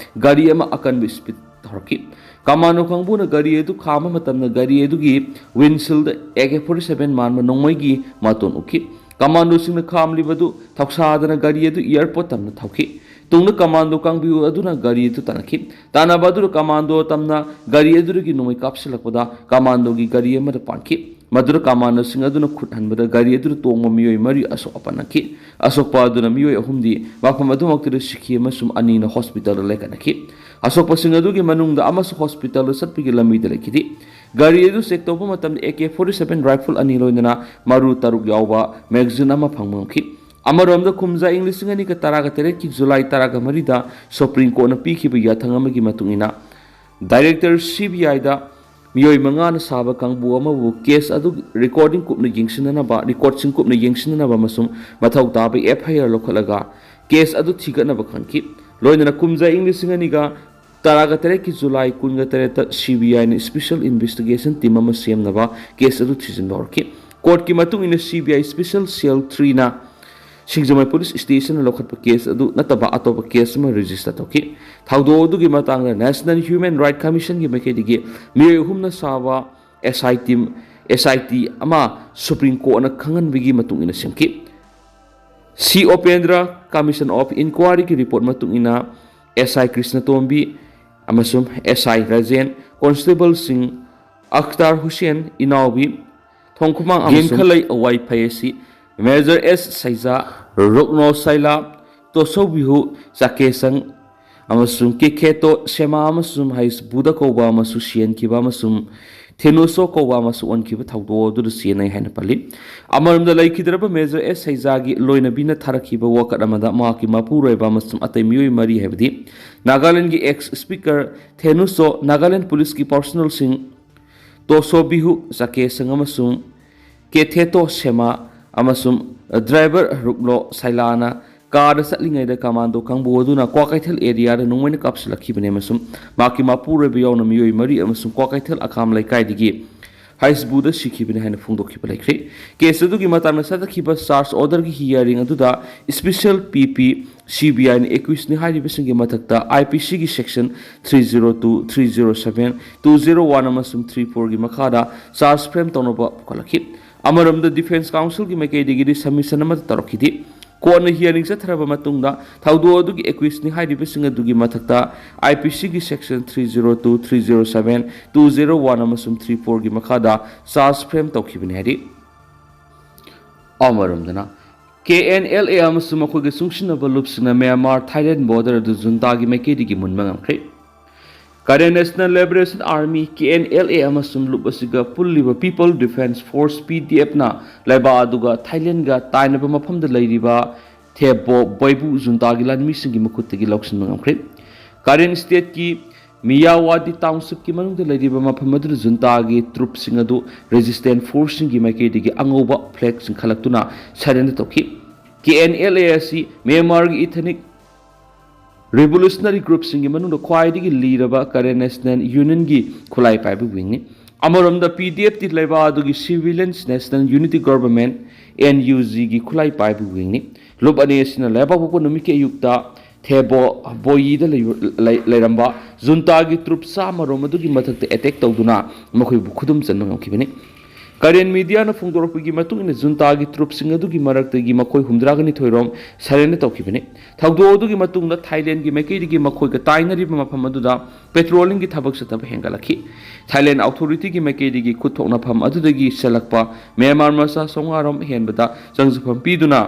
ꯒꯥꯔꯤ ꯑꯃ ꯑꯀꯟꯕ ꯁ꯭ꯄꯤꯗ ꯍꯧꯔꯛꯈꯤ꯫ ꯀꯃꯥꯟꯗꯣ ꯀꯥꯡꯕꯨꯅ ꯒꯥꯔꯤ ꯑꯗꯨ ꯈꯥꯝꯕ ꯃꯇꯝꯗ ꯒꯥꯔꯤ ꯑꯗꯨꯒꯤ ꯋꯤꯟꯁꯤꯜꯗ ꯑꯦ ꯀꯦ ꯐꯣꯔꯇꯤ ꯁꯚꯦꯟ ꯃꯥꯟꯕ ꯅꯣꯡꯃꯩꯒꯤ ꯃꯇꯣꯟ ꯎꯈꯤ꯫ ꯀꯃꯥꯟꯗꯣꯁꯤꯡꯅ ꯈꯥꯝꯂꯤꯕꯗꯨ ꯊꯧꯁꯥꯗꯅ ꯒꯥꯔꯤ ꯑꯗꯨ ꯑꯦꯌꯔꯄꯣꯔꯠ ꯇꯝꯅ ꯊꯧꯈꯤ꯫ ꯇꯨꯡꯗ ꯀꯃꯥꯟꯗꯣ ꯀꯥꯡꯕꯨ ꯑꯗꯨꯅ ꯒꯥꯔꯤ ꯑꯗꯨ ꯇꯥꯟꯅꯈꯤ꯫ ꯇꯥꯟꯅꯕ ꯑꯗꯨꯗ ꯀꯃꯥꯟꯗꯣ ꯇꯝꯅ ꯒꯥꯔꯤ ꯑꯗꯨꯗꯒꯤ ꯅꯣꯡꯃꯩ ꯀꯥꯞꯁꯤꯜꯂꯛꯄꯗ ꯀꯃꯥꯟꯗꯣꯒꯤ ꯒꯥꯔꯤ ꯑꯃꯗ ꯄꯥꯟꯈꯤ꯫ ꯃꯗꯨꯗ ꯀꯃꯥꯟꯗꯣꯁꯤꯡ ꯑꯗꯨꯅ ꯈꯨꯠ ꯍꯟꯕꯗ ꯒꯥꯔꯤ ꯑꯗꯨꯗ ꯇꯣꯡꯕ ꯃꯤꯑꯣꯏ ꯃꯔꯤ ꯑꯁꯣꯛ ꯑꯄꯟ ꯅꯪꯈꯤ꯫ ꯑꯁꯣꯛꯄ ꯑꯗꯨꯅ ꯃꯤꯑꯣꯏ ꯑꯍꯨꯝꯗꯤ ꯃꯐꯝ ꯑꯗꯨꯃꯛꯇꯨꯗ ꯁꯤꯈꯤ ꯑꯃꯁꯨꯡ ꯑꯅꯤꯅ ꯍꯣꯁꯄꯤꯇꯥꯜꯗ ꯂꯥꯏꯀꯠꯅꯈꯤ꯫ ꯑꯁꯣꯛꯄꯁꯤꯡ ꯑꯗꯨꯒꯤ ꯃꯅꯨꯡꯗ ꯑꯃꯁꯨ ꯍꯣꯁꯄꯤꯇꯥꯜꯗ ꯆꯠꯄꯒꯤ ꯂꯝꯕꯤꯗ ꯂꯩꯈꯤꯗꯦ꯫ ꯒꯥꯔꯤ ꯑꯗꯨ ꯆꯦꯛ ꯇꯧꯕ ꯃꯇꯝꯗ A K forty seven rifle ꯑꯅꯤ ꯂꯣꯏꯅꯅ ꯃꯔꯨ ꯇꯔꯨꯛ ꯌꯥꯎꯕ ꯃꯦꯒꯥꯖꯤꯟ ꯑꯃ ꯐꯪꯕ ꯉꯝꯈꯤ꯫ ꯑꯃꯔꯣꯝꯗ, ꯀꯨꯝꯖꯥ ꯏꯪ ꯂꯤꯁꯤꯡ ꯑꯅꯤꯒ ꯇꯔꯥꯒ ꯇꯔꯦꯠꯀꯤ ꯖꯨꯂꯥꯏ ꯇꯔꯥꯒ ꯃꯔꯤꯗ ꯁꯨꯄ꯭ꯔꯤꯝ ꯀꯣꯔꯠꯅ ꯄꯤꯈꯤꯕ ꯌꯥꯊꯪ ꯑꯃꯒꯤ ꯃꯇꯨꯡ ꯏꯟꯅ, ꯗꯥꯏꯔꯦꯛꯇꯔ ꯁꯤ ꯕꯤ ꯑꯥꯏꯗ ꯃꯤꯑꯣꯏ ꯃꯉꯥꯅ ꯁꯥꯕ ꯀꯥꯡꯕꯨ ꯑꯃꯕꯨ ꯀꯦꯁ ꯑꯗꯨ ꯔꯦꯀꯣꯔꯗꯤꯡ ꯀꯨꯞꯅ ꯌꯦꯡꯁꯤꯟꯅꯅꯕ, ꯔꯦꯀꯣꯔꯗꯁꯤꯡ ꯀꯨꯞꯅ ꯌꯦꯡꯁꯤꯟꯅꯅꯕ ꯑꯃꯁꯨꯡ ꯃꯊꯧ ꯇꯥꯕ ꯑꯦꯐ ꯑꯥꯏ ꯑꯥꯔ ꯂꯧꯈꯠꯂꯒ ꯀꯦꯁ ꯑꯗꯨ ꯊꯤꯒꯠꯅꯕ ꯈꯟꯈꯤ꯫ ꯂꯣꯏꯅꯅ ꯀꯨꯝꯖꯥ ꯏꯪ ꯂꯤꯁꯤꯡ ꯑꯅꯤꯒ ꯇꯔꯥꯒ ꯇꯔꯦꯠꯀꯤ ꯖꯨꯂꯥꯏ ꯀꯨꯟꯒ ꯇꯔꯦꯠꯇ ꯁꯤ ꯕꯤ ꯑꯥꯏꯅ ꯁ꯭ꯄꯦꯁꯦꯜ ꯏꯟꯚꯦꯁꯇꯤꯒꯦꯁꯟ ꯇꯤꯝ ꯑꯃ ꯁꯦꯝꯅꯕ ꯀꯦꯁ ꯑꯗꯨ ꯊꯤꯖꯤꯟꯕ ꯍꯧꯔꯛꯈꯤ꯫ ꯀꯣꯔꯠꯀꯤ ꯃꯇꯨꯡ ꯏꯟꯅ, ꯁꯤ ꯕꯤ ꯑꯥꯏ ꯁ꯭ꯄꯦꯁꯦꯜ ꯁꯦꯜ ꯊ꯭ꯔꯤꯅ ꯁꯤꯡꯖꯃꯩ ꯄꯨꯂꯤꯁ ꯁ꯭ꯇꯦꯁꯟꯅ ꯂꯧꯈꯠꯄ ꯀꯦꯁ ꯑꯗꯨ ꯅꯠꯇꯕ ꯑꯇꯣꯞꯄ ꯀꯦꯁ ꯑꯃ ꯔꯦꯖꯤꯁꯇꯔ ꯇꯧꯈꯤ꯫ ꯊꯧꯗꯣꯛ ꯑꯗꯨꯒꯤ ꯃꯇꯥꯡꯗ ꯅꯦꯁꯅꯦꯜ ꯍ꯭ꯌꯨꯃꯦꯟ ꯔꯥꯏꯠ ꯀꯃꯤꯁꯟꯒꯤ ꯃꯥꯏꯀꯩꯗꯒꯤ ꯃꯤꯑꯣꯏ ꯑꯍꯨꯝꯅ ꯁꯥꯕ ꯑꯦꯁ ꯑꯥꯏ ꯇꯤ, ꯑꯦꯁ ꯑꯥꯏ ꯇꯤ ꯑꯃ ꯁꯨꯄ꯭ꯔꯤꯝ ꯀꯣꯔꯠꯅ ꯈꯪꯍꯟꯕꯒꯤ ꯃꯇꯨꯡ ꯏꯟꯅ ꯁꯦꯝꯈꯤ꯫ ꯁꯤ ꯎꯄꯦꯟꯗ꯭ꯔ, ꯀꯃꯤꯁꯟ ꯑꯣꯐ ꯏꯟꯀ꯭ꯋꯥꯏꯔꯤꯒꯤ ꯔꯤꯄꯣꯔꯠ ꯃꯇꯨꯡ ꯏꯟꯅ, ꯑꯦꯁ ꯑꯥꯏ ꯀ꯭ꯔꯤꯁꯅꯇꯣꯝꯕꯤ ꯑꯃꯁꯨꯡ ꯑꯦꯁ ꯑꯥꯏ ꯔꯥꯖꯦꯟ, ꯀꯣꯟꯁꯇꯦꯕꯜꯁꯤꯡ ꯑꯈꯇꯥꯔ ꯍꯨꯁꯦꯟ, ꯏꯅꯥꯎꯕꯤ ꯊꯣꯡꯈꯨꯃꯥꯡ ꯑꯃꯁꯨꯡ ꯒꯦꯟꯈꯂꯩ ꯑꯋꯥꯏ ꯐꯩ ꯑꯁꯤ ꯃꯦꯖꯔ ꯑꯦꯁ ꯁꯩꯖꯥ, ꯔꯨꯛꯅꯣ ꯁꯥꯏꯂꯥ, ꯇꯣꯁꯧꯕꯤꯍꯨ ꯆꯥꯀꯦꯁꯪ, ꯑꯃꯁꯨꯡ ꯀꯦꯈꯦꯇꯣ ꯁꯦꯃꯥ ꯑꯃꯁꯨꯡ ꯍꯩꯁꯕꯨꯗ ꯀꯧꯕ ꯑꯃꯁꯨ ꯁꯤꯍꯟꯈꯤꯕ ꯑꯃꯁꯨꯡ ꯊꯦꯅꯣꯁꯣ ꯀꯧꯕ ꯑꯃꯁꯨ ꯑꯣꯟꯈꯤꯕ ꯊꯧꯗꯣꯛ ꯑꯗꯨꯗ ꯆꯦꯟꯅꯩ ꯍꯥꯏꯅ ꯄꯜꯂꯤ꯫ ꯑꯃꯔꯣꯝꯗ, ꯂꯩꯈꯤꯗ꯭ꯔꯕ ꯃꯦꯖꯔ ꯑꯦꯁ ꯁꯩꯖꯥꯒꯤ ꯂꯣꯏꯅꯕꯤꯅ ꯊꯥꯔꯛꯈꯤꯕ ꯋꯥꯀꯠ ꯑꯃꯗ ꯃꯍꯥꯛꯀꯤ ꯃꯄꯨꯔꯣꯏꯕ ꯑꯃꯁꯨꯡ ꯑꯇꯩ ꯃꯤꯑꯣꯏ ꯃꯔꯤ, ꯍꯥꯏꯕꯗꯤ ꯅꯥꯒꯥꯂꯦꯟꯗꯒꯤ ꯑꯦꯛꯁ ꯁ꯭ꯄꯤꯀꯔ ꯊꯦꯅꯨꯁꯣ, ꯅꯥꯒꯥꯂꯦꯟ ꯄꯨꯂꯤꯁꯀꯤ ꯄꯥꯔꯁꯣꯅꯦꯜꯁꯤꯡ ꯇꯣꯁꯣ ꯕꯤꯍꯨ ꯆꯥꯀꯦꯁꯪ ꯑꯃꯁꯨꯡ ꯀꯦꯊꯦꯇꯣ ꯁꯦꯃꯥ ꯑꯃꯁꯨꯡ ꯗ꯭ꯔꯥꯏꯚꯔ ꯔꯨꯛꯂꯣ ꯁꯥꯏꯂꯥꯅ ꯀꯥꯔꯗ ꯆꯠꯂꯤꯉꯩꯗ ꯀꯃꯥꯟꯗꯣ ꯀꯥꯡꯕꯨ ꯑꯗꯨꯅ ꯀ꯭ꯋꯥꯀꯩꯊꯦꯜ ꯑꯦꯔꯤꯌꯥꯗ ꯅꯣꯡꯃꯩꯅ ꯀꯥꯞꯁꯤꯜꯂꯛꯈꯤꯕꯅꯤ ꯑꯃꯁꯨꯡ ꯃꯍꯥꯛꯀꯤ ꯃꯄꯨꯔꯣꯏꯕ ꯌꯥꯎꯅ ꯃꯤꯑꯣꯏ ꯃꯔꯤ ꯑꯃꯁꯨꯡ ꯀ꯭ꯋꯥꯀꯩꯊꯦꯜ ꯑꯈꯥꯝ ꯂꯩꯀꯥꯏꯗꯒꯤ ꯍꯩꯁꯕꯨꯗ ꯁꯤꯈꯤꯕꯅꯤ ꯍꯥꯏꯅ ꯐꯣꯡꯗꯣꯛꯈꯤꯕ ꯂꯩꯈ꯭ꯔꯦ꯫ ꯀꯦꯁ ꯑꯗꯨꯒꯤ ꯃꯇꯥꯡꯗ ꯆꯠꯊꯈꯤꯕ ꯁꯥꯔꯆ ꯑꯣꯔꯗꯔꯒꯤ ꯍꯤꯌꯥꯔꯤꯡ ꯑꯗꯨꯗ ꯁ꯭ꯄꯤꯁꯦꯜ ꯄꯤ ꯄꯤ ꯁꯤ ꯕꯤ ꯑꯥꯏꯅ ꯑꯦꯀ꯭ꯌꯨꯁꯅꯤ ꯍꯥꯏꯔꯤꯕꯁꯤꯡꯒꯤ ꯃꯊꯛꯇ ꯑꯥꯏ ꯄꯤ ꯁꯤꯒꯤ section three zero two, three zero seven, two zero one ꯑꯃꯁꯨꯡ ꯊ꯭ꯔꯤ ꯐꯣꯔꯒꯤ ꯃꯈꯥꯗ ꯆꯥꯔꯖ ꯐ꯭ꯔꯦꯝ ꯇꯧꯅꯕ ꯄꯨꯈꯠꯂꯛꯈꯤ꯫ ꯑꯃꯔꯣꯝꯗ, ꯗꯤꯐꯦꯟꯁ ꯀꯥꯎꯟꯁꯤꯜꯒꯤ ꯃꯥꯏꯀꯩꯗꯒꯤꯗꯤ ꯁꯕꯃꯤꯁꯟ ꯑꯃꯠꯇ ꯇꯧꯔꯛꯈꯤꯗꯦ꯫ ꯀꯣꯟꯅ ꯍꯤꯌꯥꯔꯤꯡ ꯆꯠꯊꯔꯕ ꯃꯇꯨꯡꯗ ꯊꯧꯗꯣꯛ ꯑꯗꯨꯒꯤ ꯑꯦꯀ꯭ꯌꯨꯁꯅꯤ ꯍꯥꯏꯔꯤꯕꯁꯤꯡ ꯑꯗꯨꯒꯤ ꯃꯊꯛꯇ ꯑꯥꯏ ꯄꯤ ꯁꯤꯒꯤ section three zero two, three zero seven, two zero one ꯑꯃꯁꯨꯡ ꯊ꯭ꯔꯤ ꯐꯣꯔꯒꯤ ꯃꯈꯥꯗ ꯆꯥꯔꯖ ꯐ꯭ꯔꯦꯝ ꯇꯧꯈꯤꯕꯅꯤ ꯍꯥꯏꯔꯤ꯫ ꯑꯃꯔꯣꯝꯗꯅ, ꯀꯦ ꯑꯦꯟ ꯑꯦꯜ ꯑꯦ ꯑꯃꯁꯨꯡ ꯃꯈꯣꯏꯒ ꯆꯨꯡꯁꯤꯟꯅꯕ ꯂꯨꯞꯁꯤꯡꯅ ꯃ꯭ꯌꯥꯟꯃꯥꯔ ꯊꯥꯏꯂꯦꯟ ꯕꯣꯔꯗꯔ ꯑꯗꯨ ꯖꯨꯟꯇꯥꯒꯤ ꯃꯥꯏꯀꯩꯗꯒꯤ ꯃꯨꯟꯕ ꯉꯝꯈ꯭ꯔꯦ꯫ Karen national liberation army, K N L A, ꯑꯃꯁꯨꯡ ꯂꯨꯞ ꯑꯁꯤꯒ ꯄꯨꯜꯂꯤꯕ people defence force, P D ꯑꯦꯐꯅ ꯂꯩꯕꯥꯛ ꯑꯗꯨꯒ ꯊꯥꯏꯂꯦꯟꯒ ꯇꯥꯏꯅꯕ ꯃꯐꯝꯗ ꯂꯩꯔꯤꯕ ꯊꯦꯕꯣ ꯕꯣꯏꯕꯨ ꯖꯨꯟꯇꯥꯒꯤ ꯂꯥꯟꯃꯤꯁꯤꯡꯒꯤ ꯃꯈꯨꯠꯇꯒꯤ ꯂꯧꯁꯤꯟꯕ ꯉꯝꯈ꯭ꯔꯦ꯫ ꯀꯔꯦꯟ ꯁ꯭ꯇꯦꯠꯀꯤ ꯃꯤꯌꯥꯋꯥꯗꯤ ꯇꯥꯎꯟꯁꯤꯞꯀꯤ ꯃꯅꯨꯡꯗ ꯂꯩꯔꯤꯕ ꯃꯐꯝ ꯑꯗꯨꯗ ꯖꯨꯟꯇꯥꯒꯤ ꯇ꯭ꯔꯨꯞꯁꯤꯡ ꯑꯗꯨ ꯔꯦꯖꯤꯁꯇꯦꯟ ꯐꯣꯔꯁꯁꯤꯡꯒꯤ ꯃꯥꯏꯀꯩꯗꯒꯤ ꯑꯉꯧꯕ ꯐ꯭ꯂꯦꯒꯁꯤꯡ ꯈꯜꯂꯛꯇꯨꯅ ꯁꯔꯦꯟꯗꯔ ꯇꯧꯈꯤ꯫ ꯀꯦ ꯑꯦꯟ ꯑꯦꯜ ꯑꯦ ꯑꯁꯤ ꯃ꯭ꯌꯥꯟꯃꯥꯔꯒꯤ ꯏꯊꯅꯤꯛ ꯔꯤꯚꯣꯂꯨꯁꯅꯔꯤ ꯒ꯭ꯔꯨꯞꯁꯤꯡꯒꯤ ꯃꯅꯨꯡꯗ ꯈ꯭ꯋꯥꯏꯗꯒꯤ ꯂꯤꯔꯕ ꯀꯔꯦꯟ ꯅꯦꯁꯅꯦꯜ ꯌꯨꯅꯤꯌꯟꯒꯤ ꯈꯨꯠꯂꯥꯏ ꯄꯥꯏꯕ ꯋꯤꯡꯅꯤ꯫ ꯑꯃꯔꯣꯝꯗ, ꯄꯤ ꯗꯤ ꯑꯦꯐ ꯇꯤ ꯂꯩꯕꯥꯛ ꯑꯗꯨꯒꯤ civilians national unity government, N U ꯖꯤꯒꯤ ꯈꯨꯠꯂꯥꯏ ꯄꯥꯏꯕ ꯋꯤꯡꯅꯤ꯫ ꯂꯨꯞ ꯑꯅꯤ ꯑꯁꯤꯅ ꯂꯩꯕꯥꯛꯄꯣꯛꯄ ꯅꯨꯃꯤꯠꯀꯤ ꯑꯌꯨꯛꯇ ꯊꯦꯕꯣ ꯕꯣꯌꯤꯗ ꯂꯩꯕ-, ꯂꯩ-, ꯂꯩꯔꯝꯕ ꯖꯨꯟꯇꯥꯒꯤ ꯇ꯭ꯔꯨꯞ ꯆꯥꯝꯃ ꯔꯣꯝ ꯑꯗꯨꯒꯤ ꯃꯊꯛꯇ ꯑꯦꯇꯦꯛ ꯇꯧꯗꯨꯅ ꯃꯈꯣꯏꯕꯨ ꯈꯨꯗꯨꯝ ꯆꯟꯕ ꯉꯝꯈꯤꯕꯅꯤ꯫ ꯀꯔꯦꯟ ꯃꯤꯗꯤꯌꯥꯅ ꯐꯣꯡꯗꯣꯔꯛꯄꯒꯤ ꯃꯇꯨꯡ ꯏꯟꯅ, ꯖꯨꯟꯇꯥꯒꯤ ꯇ꯭ꯔꯨꯞꯁꯤꯡ ꯑꯗꯨꯒꯤ ꯃꯔꯛꯇꯒꯤ ꯃꯈꯣꯏ ꯍꯨꯝꯗ꯭ꯔꯥꯒ ꯅꯤꯊꯣꯏ ꯔꯣꯝ ꯁꯔꯦꯟꯗꯔ ꯇꯧꯈꯤꯕꯅꯤ꯫ ꯊꯧꯗꯣꯛ ꯑꯗꯨꯒꯤ ꯃꯇꯨꯡꯗ ꯊꯥꯏꯂꯦꯟꯒꯤ ꯃꯥꯏꯀꯩꯗꯒꯤ ꯃꯈꯣꯏꯒ ꯇꯥꯏꯅꯔꯤꯕ ꯃꯐꯝ ꯑꯗꯨꯗ ꯄꯦꯇ꯭ꯔꯣꯂꯤꯡꯒꯤ ꯊꯕꯛ ꯆꯠꯊꯕ ꯍꯦꯟꯒꯠꯂꯛꯈꯤ꯫ ꯊꯥꯏꯂꯦꯟ ꯑꯣꯊꯣꯔꯤꯇꯤꯒꯤ ꯃꯥꯏꯀꯩꯗꯒꯤ ꯈꯨꯠ ꯊꯣꯛꯅꯐꯝ ꯑꯗꯨꯗꯒꯤ ꯆꯦꯜꯂꯛꯄ ꯃ꯭ꯌꯥꯟꯃꯥꯔ ꯃꯆꯥ ꯆꯥꯝꯃꯉꯥ ꯔꯣꯝ ꯍꯦꯟꯕꯗ ꯆꯪꯖꯐꯝ ꯄꯤꯗꯨꯅ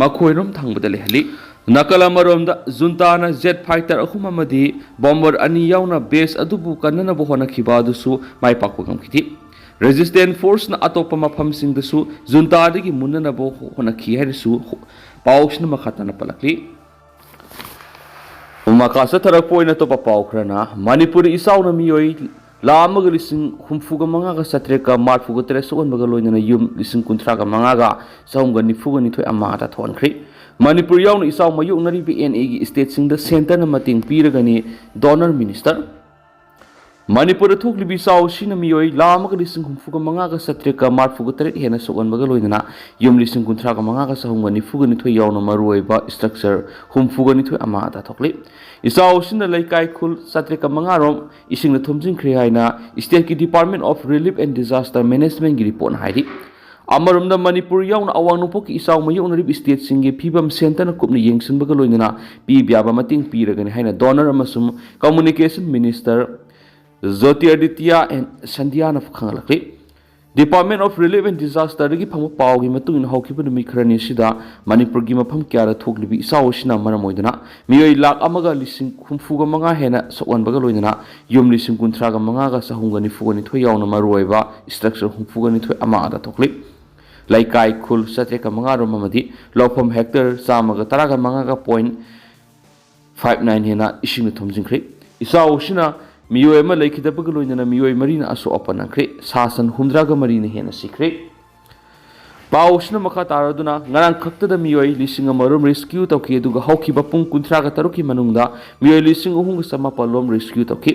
ꯃꯈꯣꯏꯔꯣꯝ ꯊꯪꯕꯗ ꯂꯩꯍꯜꯂꯤ꯫ ꯅꯥꯀꯜ ꯑꯃꯔꯣꯝꯗ, ꯖꯨꯟꯇꯥꯅ ꯖꯦꯠ ꯐꯥꯏꯇꯔ ꯑꯍꯨꯝ ꯑꯃꯗꯤ ꯕꯣꯝꯕꯔ ꯑꯅꯤ ꯌꯥꯎꯅ ꯕꯦꯁ ꯑꯗꯨꯕꯨ ꯀꯟꯅꯅꯕ ꯍꯣꯠꯅꯈꯤꯕ ꯑꯗꯨꯁꯨ ꯃꯥꯏ ꯄꯥꯛꯄ ꯉꯝꯈꯤꯗꯦ꯫ ꯔꯦꯖꯤꯁꯇꯦꯟ ꯐꯣꯔꯁꯅ ꯑꯇꯣꯞꯄ ꯃꯐꯝꯁꯤꯡꯗꯁꯨ ꯖꯨꯟꯇꯥꯗꯒꯤ ꯃꯨꯟꯅꯅꯕ ꯍꯣꯠꯅꯈꯤ ꯍꯥꯏꯅꯁꯨ ꯄꯥꯎꯁꯤꯅ ꯃꯈꯥ ꯇꯥꯅ ꯄꯜꯂꯛꯂꯤ꯫ ꯃꯈꯥ ꯆꯠꯊꯔꯛꯄ ꯑꯣꯏꯅ ꯑꯇꯣꯞꯄ ꯄꯥꯎ ꯈꯔꯅ, ꯃꯅꯤꯄꯨꯔꯗ ꯏꯆꯥꯎꯅ ꯃꯤꯑꯣꯏ ꯂꯥꯈ ꯑꯃꯒ ꯂꯤꯁꯤꯡ ꯍꯨꯝꯐꯨꯒ ꯃꯉꯥꯒ ꯆꯥꯇ꯭ꯔꯦꯠꯀ ꯃꯔꯤꯐꯨꯒ ꯇꯔꯦꯠ ꯁꯣꯛꯍꯟꯕꯒ ꯂꯣꯏꯅꯅ ꯌꯨꯝ ꯂꯤꯁꯤꯡ ꯀꯨꯟꯊ꯭ꯔꯥꯒ ꯃꯉꯥꯒ ꯆꯍꯨꯝꯒ ꯅꯤꯐꯨꯒ ꯅꯤꯊꯣꯏ ꯑꯃꯥꯡ ꯑꯇꯥ ꯊꯣꯛꯍꯟꯈ꯭ꯔꯦ꯫ ꯃꯅꯤꯄꯨꯔ ꯌꯥꯎꯅ ꯏꯆꯥꯎ ꯃꯥꯌꯣꯛꯅꯔꯤꯕ ꯑꯦꯟ ꯑꯦꯒꯤ ꯁ꯭ꯇꯦꯠꯁꯤꯡꯗ ꯁꯦꯟꯇꯔꯅ ꯃꯇꯦꯡ ꯄꯤꯔꯒꯅꯤ, ꯗꯣꯅꯔ ꯃꯤꯅꯤꯁꯇꯔ꯫ ꯃꯅꯤꯄꯨꯔꯗ ꯊꯣꯛꯂꯤꯕ ꯏꯆꯥꯎ ꯑꯁꯤꯅ ꯃꯤꯑꯣꯏ ꯂꯥꯈ ꯑꯃꯒ ꯂꯤꯁꯤꯡ ꯍꯨꯝꯐꯨꯒ ꯃꯉꯥꯒ ꯆꯥꯇ꯭ꯔꯦꯠꯀ ꯃꯔꯤꯐꯨꯒ ꯇꯔꯦꯠ ꯍꯦꯟꯅ ꯁꯣꯛꯍꯟꯕꯒ ꯂꯣꯏꯅꯅ ꯌꯨꯝ ꯂꯤꯁꯤꯡ ꯀꯨꯟꯊ꯭ꯔꯥꯒ ꯃꯉꯥꯒ ꯆꯍꯨꯝꯒ ꯅꯤꯐꯨꯒ ꯅꯤꯊꯣꯏ ꯌꯥꯎꯅ ꯃꯔꯨꯑꯣꯏꯕ ꯁ꯭ꯇ꯭ꯔꯛꯆꯔ ꯍꯨꯝꯐꯨꯒ ꯅꯤꯊꯣꯏ ꯑꯃꯥꯡ ꯑꯇꯥ ꯊꯣꯛꯂꯤ꯫ ꯏꯆꯥꯎ ꯑꯁꯤꯅ ꯂꯩꯀꯥꯏ ꯈꯨꯜ ꯆꯥꯇ꯭ꯔꯦꯠꯀ ꯃꯉꯥꯔꯣꯝ ꯏꯁꯤꯡꯅ ꯊꯨꯝꯖꯤꯟꯈ꯭ꯔꯦ ꯍꯥꯏꯅ ꯁ꯭ꯇꯦꯠꯀꯤ Department of Relief and Disaster Managementꯀꯤ ꯔꯤꯄꯣꯔꯠꯅ ꯍꯥꯏꯔꯤ꯫ ꯑꯃꯔꯣꯝꯗ, ꯃꯅꯤꯄꯨꯔ ꯌꯥꯎꯅ ꯑꯋꯥꯡ ꯅꯣꯡꯄꯣꯛꯀꯤ ꯏꯆꯥꯎ ꯃꯥꯌꯣꯛꯅꯔꯤꯕ ꯁ꯭ꯇꯦꯠꯁꯤꯡꯒꯤ ꯐꯤꯕꯝ ꯁꯦꯟꯇꯔꯅ ꯀꯨꯞꯅ ꯌꯦꯡꯁꯤꯟꯕꯒ ꯂꯣꯏꯅꯅ ꯄꯤꯕ ꯌꯥꯕ ꯃꯇꯦꯡ ꯄꯤꯔꯒꯅꯤ ꯍꯥꯏꯅ ꯗꯣꯅꯔ ꯑꯃꯁꯨꯡ ꯀꯝꯃꯨꯅꯤꯀꯦꯁꯟ ꯃꯤꯅꯤꯁꯇꯔ ꯖꯣꯇꯤꯔꯥꯗꯤꯇ꯭ꯌ ꯑꯦꯟ ꯁꯟꯙ꯭ꯌꯥꯅ ꯈꯪꯍꯜꯂꯛꯂꯤ꯫ Department of Relief and Disasterꯗꯒꯤ ꯐꯪꯕ ꯄꯥꯎꯒꯤ ꯃꯇꯨꯡ ꯏꯟꯅ, ꯍꯧꯈꯤꯕ ꯅꯨꯃꯤꯠ ꯈꯔꯅꯤ ꯑꯁꯤꯗ ꯃꯅꯤꯄꯨꯔꯒꯤ ꯃꯐꯝ ꯀꯌꯥꯗ ꯊꯣꯛꯂꯤꯕ ꯏꯆꯥꯎ ꯑꯁꯤꯅ ꯃꯔꯝ ꯑꯣꯏꯗꯨꯅ ꯃꯤꯑꯣꯏ ꯂꯥꯈ ꯑꯃꯒ ꯂꯤꯁꯤꯡ ꯍꯨꯝꯐꯨꯒ ꯃꯉꯥ ꯍꯦꯟꯅ ꯁꯣꯛꯍꯟꯕꯒ ꯂꯣꯏꯅꯅ ꯌꯨꯝ ꯂꯤꯁꯤꯡ ꯀꯨꯟꯊ꯭ꯔꯥꯒ ꯃꯉꯥꯒ ꯆꯍꯨꯝꯒ ꯅꯤꯐꯨꯒ ꯅꯤꯊꯣꯏ ꯌꯥꯎꯅ ꯃꯔꯨꯑꯣꯏꯕ ꯁ꯭ꯇ꯭ꯔꯛꯆꯔ ꯍꯨꯝꯐꯨꯒ ꯅꯤꯊꯣꯏ ꯑꯃꯥꯡ ꯑꯇꯥ ꯊꯣꯛꯂꯤ꯫ ꯂꯩꯀꯥꯏ ꯈꯨꯜ ꯆꯥꯇ꯭ꯔꯦꯠꯀ ꯃꯉꯥꯔꯣꯝ ꯑꯃꯗꯤ ꯂꯧꯐꯝ ꯍꯦꯛꯇꯔ ꯆꯥꯝꯃꯒ ꯇꯔꯥꯒ ꯃꯉꯥꯒ ꯄꯣꯏꯟ ꯐꯥꯏꯚ ꯅꯥꯏꯟ ꯍꯦꯟꯅ ꯏꯁꯤꯡꯅ ꯊꯨꯝꯖꯤꯟꯈ꯭ꯔꯦ꯫ ꯏꯆꯥꯎ ꯑꯁꯤꯅ ꯃꯤꯑꯣꯏ ꯑꯃ ꯂꯩꯈꯤꯗꯕꯒ ꯂꯣꯏꯅꯅ ꯃꯤꯑꯣꯏ ꯃꯔꯤꯅ ꯑꯁꯣꯛ ꯑꯄꯟ ꯅꯪꯈ꯭ꯔꯦ꯫ ꯁꯥ ꯁꯟ ꯍꯨꯝꯗ꯭ꯔꯥꯒ ꯃꯔꯤꯅ ꯍꯦꯟꯅ ꯁꯤꯈ꯭ꯔꯦ꯫ ꯄꯥꯎ ꯑꯁꯤꯅ ꯃꯈꯥ ꯇꯥꯔꯗꯨꯅ, ꯉꯔꯥꯡ ꯈꯛꯇꯗ ꯃꯤꯑꯣꯏ ꯂꯤꯁꯤꯡ ꯑꯃꯔꯣꯝ ꯔꯦꯁꯀ꯭ꯌꯨ ꯇꯧꯈꯤ, ꯑꯗꯨꯒ ꯍꯧꯈꯤꯕ ꯄꯨꯡ ꯀꯨꯟꯊ꯭ꯔꯥꯒ ꯇꯔꯨꯛꯀꯤ ꯃꯅꯨꯡꯗ ꯃꯤꯑꯣꯏ ꯂꯤꯁꯤꯡ ꯑꯍꯨꯝꯒ ꯆꯃꯥꯄꯜ ꯔꯣꯝ ꯔꯦꯁꯀ꯭ꯌꯨ ꯇꯧꯈꯤ꯫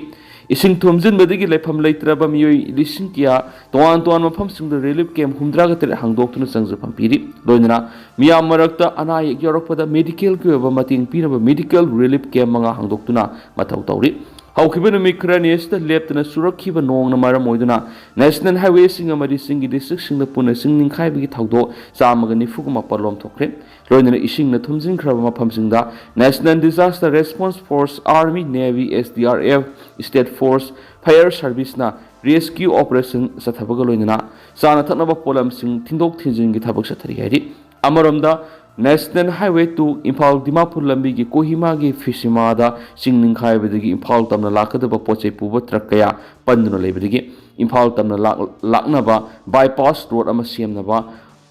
ꯏꯁꯤꯡ ꯊꯨꯝꯖꯤꯟꯕꯗꯒꯤ ꯂꯩꯐꯝ ꯂꯩꯇ꯭ꯔꯕ ꯃꯤꯑꯣꯏ ꯂꯤꯁꯤꯡ ꯀꯌꯥ ꯇꯣꯉꯥꯟ ꯇꯣꯉꯥꯟꯕ ꯃꯐꯝꯁꯤꯡꯗ ꯔꯤꯂꯤꯐ ꯀꯦꯝꯞ ꯍꯨꯝꯗ꯭ꯔꯥꯒ ꯇꯔꯦꯠ ꯍꯥꯡꯗꯣꯛꯇꯨꯅ ꯆꯪꯖꯐꯝ ꯄꯤꯔꯤ꯫ ꯂꯣꯏꯅꯅ ꯃꯤꯌꯥꯝ ꯃꯔꯛꯇ ꯑꯅꯥ ꯑꯌꯦꯛ ꯌꯥꯎꯔꯛꯄꯗ ꯃꯦꯗꯤꯀꯦꯜꯒꯤ ꯑꯣꯏꯕ ꯃꯇꯦꯡ ꯄꯤꯅꯕ ꯃꯦꯗꯤꯀꯦꯜ ꯔꯤꯂꯤꯐ ꯀꯦꯝꯞ ꯃꯉꯥ ꯍꯥꯡꯗꯣꯛꯇꯨꯅ ꯃꯊꯧ ꯇꯧꯔꯤ꯫ ꯍꯧꯈꯤꯕ ꯅꯨꯃꯤꯠ ꯈꯔꯅꯤ ꯑꯁꯤꯗ ꯂꯦꯞꯇꯅ ꯆꯨꯔꯛꯈꯤꯕ ꯅꯣꯡꯅ ꯃꯔꯝ ꯑꯣꯏꯗꯨꯅ ꯅꯦꯁꯅꯦꯜ ꯍꯥꯏꯋꯦꯁꯤꯡ ꯑꯃꯗꯤ ꯆꯤꯡꯒꯤ ꯗꯤꯁꯇ꯭ꯔꯤꯛꯁꯤꯡꯗ ꯄꯨꯟꯅ ꯆꯤꯡ ꯅꯤꯡꯈꯥꯏꯕꯒꯤ ꯊꯧꯗꯣꯛ ꯆꯥꯝꯃꯒ ꯅꯤꯐꯨꯒ ꯃꯥꯄꯜ ꯂꯣꯝ ꯊꯣꯛꯈ꯭ꯔꯦ꯫ ꯂꯣꯏꯅꯅ ꯏꯁꯤꯡꯅ ꯊꯨꯝꯖꯤꯟꯈ꯭ꯔꯕ ꯃꯐꯝꯁꯤꯡꯗ National Disaster Response Force, Army, Navy, S D R F, State Force, Fire Serviceꯅ ꯔꯦꯁꯀ꯭ꯌꯨ ꯑꯣꯄꯔꯦꯁꯟ ꯆꯠꯊꯕꯒ ꯂꯣꯏꯅꯅ ꯆꯥꯅ ꯊꯛꯅꯕ ꯄꯣꯠꯂꯝꯁꯤꯡ ꯊꯤꯟꯗꯣꯛ ꯊꯤꯟꯖꯤꯟꯒꯤ ꯊꯕꯛ ꯆꯠꯊꯔꯤ ꯍꯥꯏꯔꯤ꯫ ꯑꯃꯔꯣꯝꯗ, National Highway two Imphal Dimapur ꯂꯝꯕꯤꯒꯤ ꯀꯣꯍꯤꯃꯥꯒꯤ ꯐꯤꯁꯤꯃꯥꯗ ꯆꯤꯡ ꯅꯤꯡꯈꯥꯏꯕꯗꯒꯤ ꯏꯝꯐꯥꯜ ꯇꯝꯅ ꯂꯥꯛꯀꯗꯕ ꯄꯣꯠ ꯆꯩ ꯄꯨꯕ ꯇ꯭ꯔꯛ ꯀꯌꯥ ꯄꯟꯗꯨꯅ ꯂꯩꯕꯗꯒꯤ ꯏꯝꯐꯥꯜ ꯇꯝꯅ ꯂꯥꯛ-, ꯂꯥꯛꯅꯕ ꯕꯥꯏꯄꯥꯁ ꯔꯣꯗ ꯑꯃ ꯁꯦꯝꯅꯕ,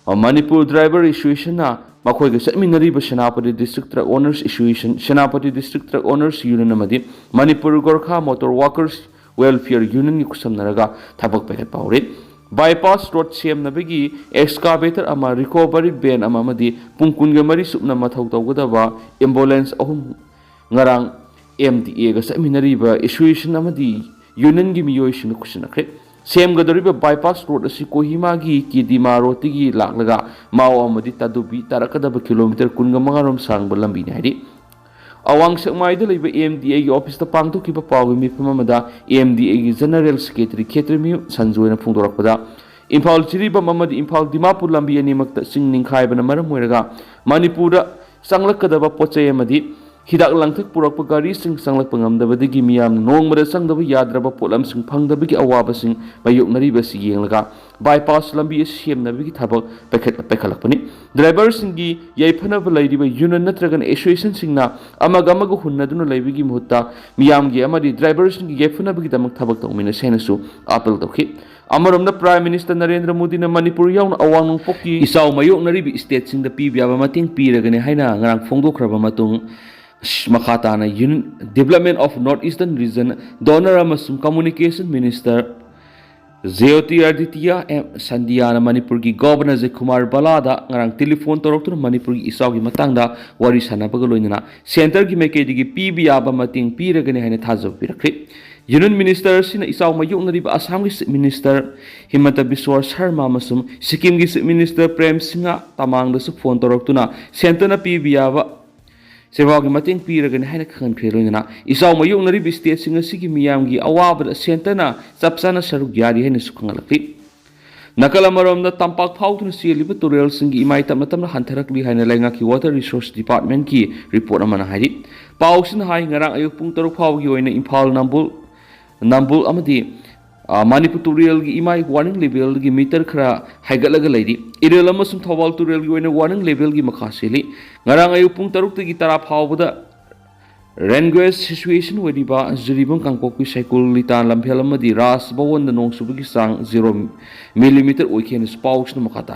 ꯑ, ꯃꯅꯤꯄꯨꯔ ꯗ꯭ꯔꯥꯏꯚꯔ ꯑꯦꯁꯣꯁꯤꯌꯦꯁꯟꯅ ꯃꯈꯣꯏꯒ ꯆꯠꯃꯤꯟꯅꯔꯤꯕ Senapati district truck owners association, Senapati district truck owners union ꯑꯃꯗꯤ Manipur Gorkha motor workers welfare ꯌꯨꯅꯤꯌꯟꯒꯤ ꯈꯨꯠꯁꯝꯅꯔꯒ ꯊꯕꯛ ꯄꯥꯏꯈꯠꯄ ꯍꯧꯔꯦ꯫ ꯕꯥꯏꯄꯥꯁ ꯔꯣꯗ ꯁꯦꯝꯅꯕꯒꯤ ꯑꯦꯛꯁꯀꯥꯚꯦꯇꯔ ꯑꯃ, ꯔꯤꯀꯣꯚꯔꯤ ꯚꯦꯟ ꯑꯃ ꯑꯃꯗꯤ ꯄꯨꯡ ꯀꯨꯟꯒ ꯃꯔꯤ ꯆꯨꯞꯅ ꯃꯊꯧ ꯇꯧꯒꯗꯕ ꯑꯦꯝꯕꯨꯂꯦꯟꯁ ꯑꯍꯨꯝ ꯉꯔꯥꯡ ꯑꯦꯝ ꯗꯤ ꯑꯦꯒ ꯆꯠꯃꯤꯟꯅꯔꯤꯕ ꯑꯦꯁꯣꯁꯤꯌꯦꯁꯟ ꯑꯃꯗꯤ ꯌꯨꯅꯤꯌꯟꯒꯤ ꯃꯤꯑꯣꯏꯁꯤꯡꯅ ꯈꯨꯠꯁꯤꯟꯅꯈ꯭ꯔꯦ꯫ ꯁꯦꯝꯒꯗꯧꯔꯤꯕ ꯕꯥꯏꯄꯥꯁ ꯔꯣꯗ ꯑꯁꯤ ꯀꯣꯍꯤꯃꯥꯒꯤ ꯀꯤꯗꯤꯃꯥ ꯔꯣꯗꯇꯒꯤ ꯂꯥꯛꯂꯒ ꯃꯥꯎ ꯑꯃꯗꯤ ꯇꯥꯗꯨꯕꯤ ꯇꯥꯔꯛꯀꯗꯕ ꯀꯤꯂꯣꯃꯤꯇꯔ ꯀꯨꯟꯒ ꯃꯉꯥ ꯔꯣꯝ ꯁꯥꯡꯕ ꯂꯝꯕꯤꯅꯤ ꯍꯥꯏꯔꯤ꯫ ꯑꯋꯥꯡ ꯁꯦꯛꯃꯥꯏꯗ ꯂꯩꯕ ꯑꯦꯝ ꯗꯤ ꯑꯦꯒꯤ ꯑꯣꯐꯤꯁꯇ ꯄꯥꯡꯊꯣꯛꯈꯤꯕ ꯄꯥꯎꯒꯤ ꯃꯤꯐꯝ ꯑꯃꯗ ꯑꯦꯝ ꯗꯤ ꯑꯦꯒꯤ ꯖꯦꯅꯔꯦꯜ ꯁꯦꯀ꯭ꯔꯦꯇꯔꯤ ꯈꯦꯇ꯭ꯔꯤꯃꯌꯨ ꯁꯟꯖꯨꯅ ꯐꯣꯡꯗꯣꯔꯛꯄꯗ, ꯏꯝꯐꯥꯜ ꯖꯤꯔꯤꯕꯥꯝ ꯑꯃꯗꯤ ꯏꯝꯐꯥꯜ ꯗꯤꯃꯥꯄꯨꯔ ꯂꯝꯕꯤ ꯑꯅꯤꯃꯛꯇ ꯆꯤꯡ ꯅꯤꯡꯈꯥꯏꯕꯅ ꯃꯔꯝ ꯑꯣꯏꯔꯒ ꯃꯅꯤꯄꯨꯔꯗ ꯆꯪꯂꯛꯀꯗꯕ ꯄꯣꯠ ꯆꯩ ꯑꯃꯗꯤ ꯍꯤꯗꯥꯛ ꯂꯥꯡꯊꯛ ꯄꯨꯔꯛꯄ ꯒꯥꯔꯤꯁꯤꯡ ꯆꯪꯂꯛꯄ ꯉꯝꯗꯕꯗꯒꯤ ꯃꯤꯌꯥꯝꯅ ꯅꯣꯡꯃꯗ ꯆꯪꯗꯕ ꯌꯥꯗ꯭ꯔꯕ ꯄꯣꯠꯂꯝꯁꯤꯡ ꯐꯪꯗꯕꯒꯤ ꯑꯋꯥꯕꯁꯤꯡ ꯃꯥꯌꯣꯛꯅꯔꯤꯕ ꯑꯁꯤ ꯌꯦꯡꯂꯒ ꯕꯥꯏꯄꯥꯁ ꯂꯝꯕꯤ ꯑꯁꯤ ꯁꯦꯝꯅꯕꯒꯤ ꯊꯕꯛ ꯄꯥꯏꯈꯠ-, ꯄꯥꯏꯈꯠꯂꯛꯄꯅꯤ꯫ ꯗ꯭ꯔꯥꯏꯚꯔꯁꯤꯡꯒꯤ ꯌꯥꯏꯐꯅꯕ ꯂꯩꯔꯤꯕ ꯌꯨꯅꯤꯌꯟ ꯅꯠꯇ꯭ꯔꯒꯅ ꯑꯦꯁꯣꯁꯤꯌꯦꯁꯟꯁꯤꯡꯅ ꯑꯃꯒ ꯑꯃꯒ ꯍꯨꯟꯅꯗꯨꯅ ꯂꯩꯕꯒꯤ ꯃꯍꯨꯠꯇ ꯃꯤꯌꯥꯝꯒꯤ ꯑꯃꯗꯤ ꯗ꯭ꯔꯥꯏꯚꯔꯁꯤꯡꯒꯤ ꯌꯥꯏꯐꯅꯕꯒꯤꯗꯃꯛ ꯊꯕꯛ ꯇꯧꯃꯤꯟꯅꯁꯤ ꯍꯥꯏꯅꯁꯨ ꯑꯥꯄꯤꯜ ꯇꯧꯈꯤ꯫ ꯑꯃꯔꯣꯝꯗ, ꯄ꯭ꯔꯥꯏꯝ ꯃꯤꯅꯤꯁꯇꯔ ꯅꯔꯦꯟꯗ꯭ꯔ ꯃꯣꯗꯤꯅ ꯃꯅꯤꯄꯨꯔ ꯌꯥꯎꯅ ꯑꯋꯥꯡ ꯅꯣꯡꯄꯣꯛꯀꯤ ꯏꯆꯥꯎ ꯃꯥꯌꯣꯛꯅꯔꯤꯕ ꯁ꯭ꯇꯦꯠꯁꯤꯡꯗ ꯄꯤꯕ ꯌꯥꯕ ꯃꯇꯦꯡ ꯄꯤꯔꯒꯅꯤ ꯍꯥꯏꯅ ꯉꯔꯥꯡ ꯐꯣꯡꯗꯣꯛꯈ꯭ꯔꯕ ꯃꯇꯨꯡ, ꯃꯈꯥ ꯇꯥꯅ Union Development of North Eastern Region, donor ꯑꯃꯁꯨꯡ ꯀꯝꯃꯨꯅꯤꯀꯦꯁꯟ ꯃꯤꯅꯤꯁꯇꯔ ꯖ꯭ꯌꯣꯇꯤꯔꯥꯗꯤꯇ꯭ꯌ ꯑꯦꯝ ꯁꯟꯗꯤꯌꯥꯅ ꯃꯅꯤꯄꯨꯔꯒꯤ ꯒꯣꯚꯔꯅꯔ ꯖꯦ ꯀꯨꯃꯥꯔ ꯕꯂꯥꯗ ꯉꯔꯥꯡ ꯇꯦꯂꯤꯐꯣꯟ ꯇꯧꯔꯛꯇꯨꯅ ꯃꯅꯤꯄꯨꯔꯒꯤ ꯏꯆꯥꯎꯒꯤ ꯃꯇꯥꯡꯗ ꯋꯥꯔꯤ ꯁꯥꯟꯅꯕꯒ ꯂꯣꯏꯅꯅ ꯁꯦꯟꯇꯔꯒꯤ ꯃꯥꯏꯀꯩꯗꯒꯤ ꯄꯤꯕ ꯌꯥꯕ ꯃꯇꯦꯡ ꯄꯤꯔꯒꯅꯤ ꯍꯥꯏꯅ ꯊꯥꯖꯕ ꯄꯤꯔꯛꯈ꯭ꯔꯦ꯫ ꯌꯨꯅꯤꯌꯟ ꯃꯤꯅꯤꯁꯇꯔ ꯑꯁꯤꯅ ꯏꯆꯥꯎ ꯃꯥꯌꯣꯛꯅꯔꯤꯕ ꯑꯁꯥꯝꯒꯤ ꯆꯤꯐ ꯃꯤꯅꯤꯁꯇꯔ ꯍꯤꯃꯟꯇ ꯕꯤꯁ꯭ꯋ ꯁꯔꯃ ꯑꯃꯁꯨꯡ ꯁꯤꯛꯀꯤꯝꯒꯤ ꯆꯤꯐ ꯃꯤꯅꯤꯁꯇꯔ ꯄ꯭ꯔꯦꯝ ꯁꯤꯡꯍ ꯇꯃꯥꯡꯗꯁꯨ ꯐꯣꯟ ꯇꯧꯔꯛꯇꯨꯅ ꯁꯦꯟꯇꯔꯅ ꯄꯤꯕ ꯌꯥꯕ ꯁꯦꯕꯥꯒꯤ ꯃꯇꯦꯡ ꯄꯤꯔꯒꯅꯤ ꯍꯥꯏꯅ ꯈꯪꯍꯟꯈ꯭ꯔꯦ꯫ ꯂꯣꯏꯅꯅ ꯏꯆꯥꯎ ꯃꯥꯌꯣꯛꯅꯔꯤꯕ ꯁ꯭ꯇꯦꯠꯁꯤꯡ ꯑꯁꯤꯒꯤ ꯃꯤꯌꯥꯝꯒꯤ ꯑꯋꯥꯕꯗ ꯁꯦꯟꯇꯔꯅ ꯆꯞ ꯆꯥꯅ ꯁꯔꯨꯛ ꯌꯥꯔꯤ ꯍꯥꯏꯅꯁꯨ ꯈꯪꯍꯜꯂꯛꯂꯤ꯫ ꯅꯥꯀꯜ ꯑꯃꯔꯣꯝꯗ, ꯇꯝꯄꯥꯛ ꯐꯥꯎꯗꯨꯅ ꯆꯦꯜꯂꯤꯕ ꯇꯨꯔꯦꯜꯁꯤꯡꯒꯤ ꯏꯃꯥꯏ ꯇꯞꯅ ꯇꯞꯅ ꯍꯟꯊꯔꯛꯂꯤ ꯍꯥꯏꯅ ꯂꯩꯉꯥꯛꯀꯤ ꯋꯥꯇꯔ ꯔꯤꯁꯣꯔꯁ ꯗꯤꯄꯥꯔꯠꯃꯦꯟꯠꯀꯤ ꯔꯤꯄꯣꯔꯠ ꯑꯃꯅ ꯍꯥꯏꯔꯤ꯫ ꯄꯥꯎꯁꯤꯅ ꯍꯥꯏ, ꯉꯔꯥꯡ ꯑꯌꯨꯛ ꯄꯨꯡ ꯇꯔꯨꯛ ꯐꯥꯎꯕꯒꯤ ꯑꯣꯏꯅ ꯏꯝꯐꯥꯜ, ꯅꯝꯕꯨꯜ, ꯅꯝꯕꯨꯜ ꯑꯃꯗꯤ ꯃꯅꯤꯄꯨꯔ ꯇꯨꯔꯦꯜꯒꯤ ꯏꯃꯥꯏ ꯋꯥꯔꯅꯤꯡ ꯂꯦꯚꯦꯜꯗꯒꯤ ꯃꯤꯇꯔ ꯈꯔ ꯍꯥꯏꯒꯠꯂꯒ ꯂꯩꯔꯤ꯫ ꯏꯔꯦꯜ ꯑꯃꯁꯨꯡ ꯊꯧꯕꯥꯜ ꯇꯨꯔꯦꯜꯒꯤ ꯑꯣꯏꯅ ꯋꯥꯔꯅꯤꯡ ꯂꯦꯚꯦꯜꯒꯤ ꯃꯈꯥ ꯁꯤꯜꯂꯤ꯫ ꯉꯔꯥꯡ ꯑꯌꯨꯛ ꯄꯨꯡ ꯇꯔꯨꯛꯇꯒꯤ ꯇꯔꯥ ꯐꯥꯎꯕꯗ ꯔꯦꯟꯒ꯭ꯋꯦꯁ ꯁꯤꯆꯨꯋꯦꯁꯟ ꯑꯣꯏꯔꯤꯕ ꯖꯤꯔꯤꯕꯥꯝ ꯀꯥꯡꯄꯣꯛꯄꯤ ꯁꯥꯏꯀꯨꯜ ꯂꯤꯇꯥꯟ ꯂꯝꯐꯦꯜ ꯑꯃꯗꯤ ꯔꯥꯖ ꯚꯋꯟꯗ ꯅꯣꯡ ꯆꯨꯕꯒꯤ ꯆꯥꯡ ꯖꯤꯔꯣ ꯃꯤꯂꯤꯃꯤꯇꯔ ꯑꯣꯏꯈꯤ ꯍꯥꯏꯅ ꯄꯥꯎꯁꯤꯅ ꯃꯈꯥ ꯇꯥꯔꯤ꯫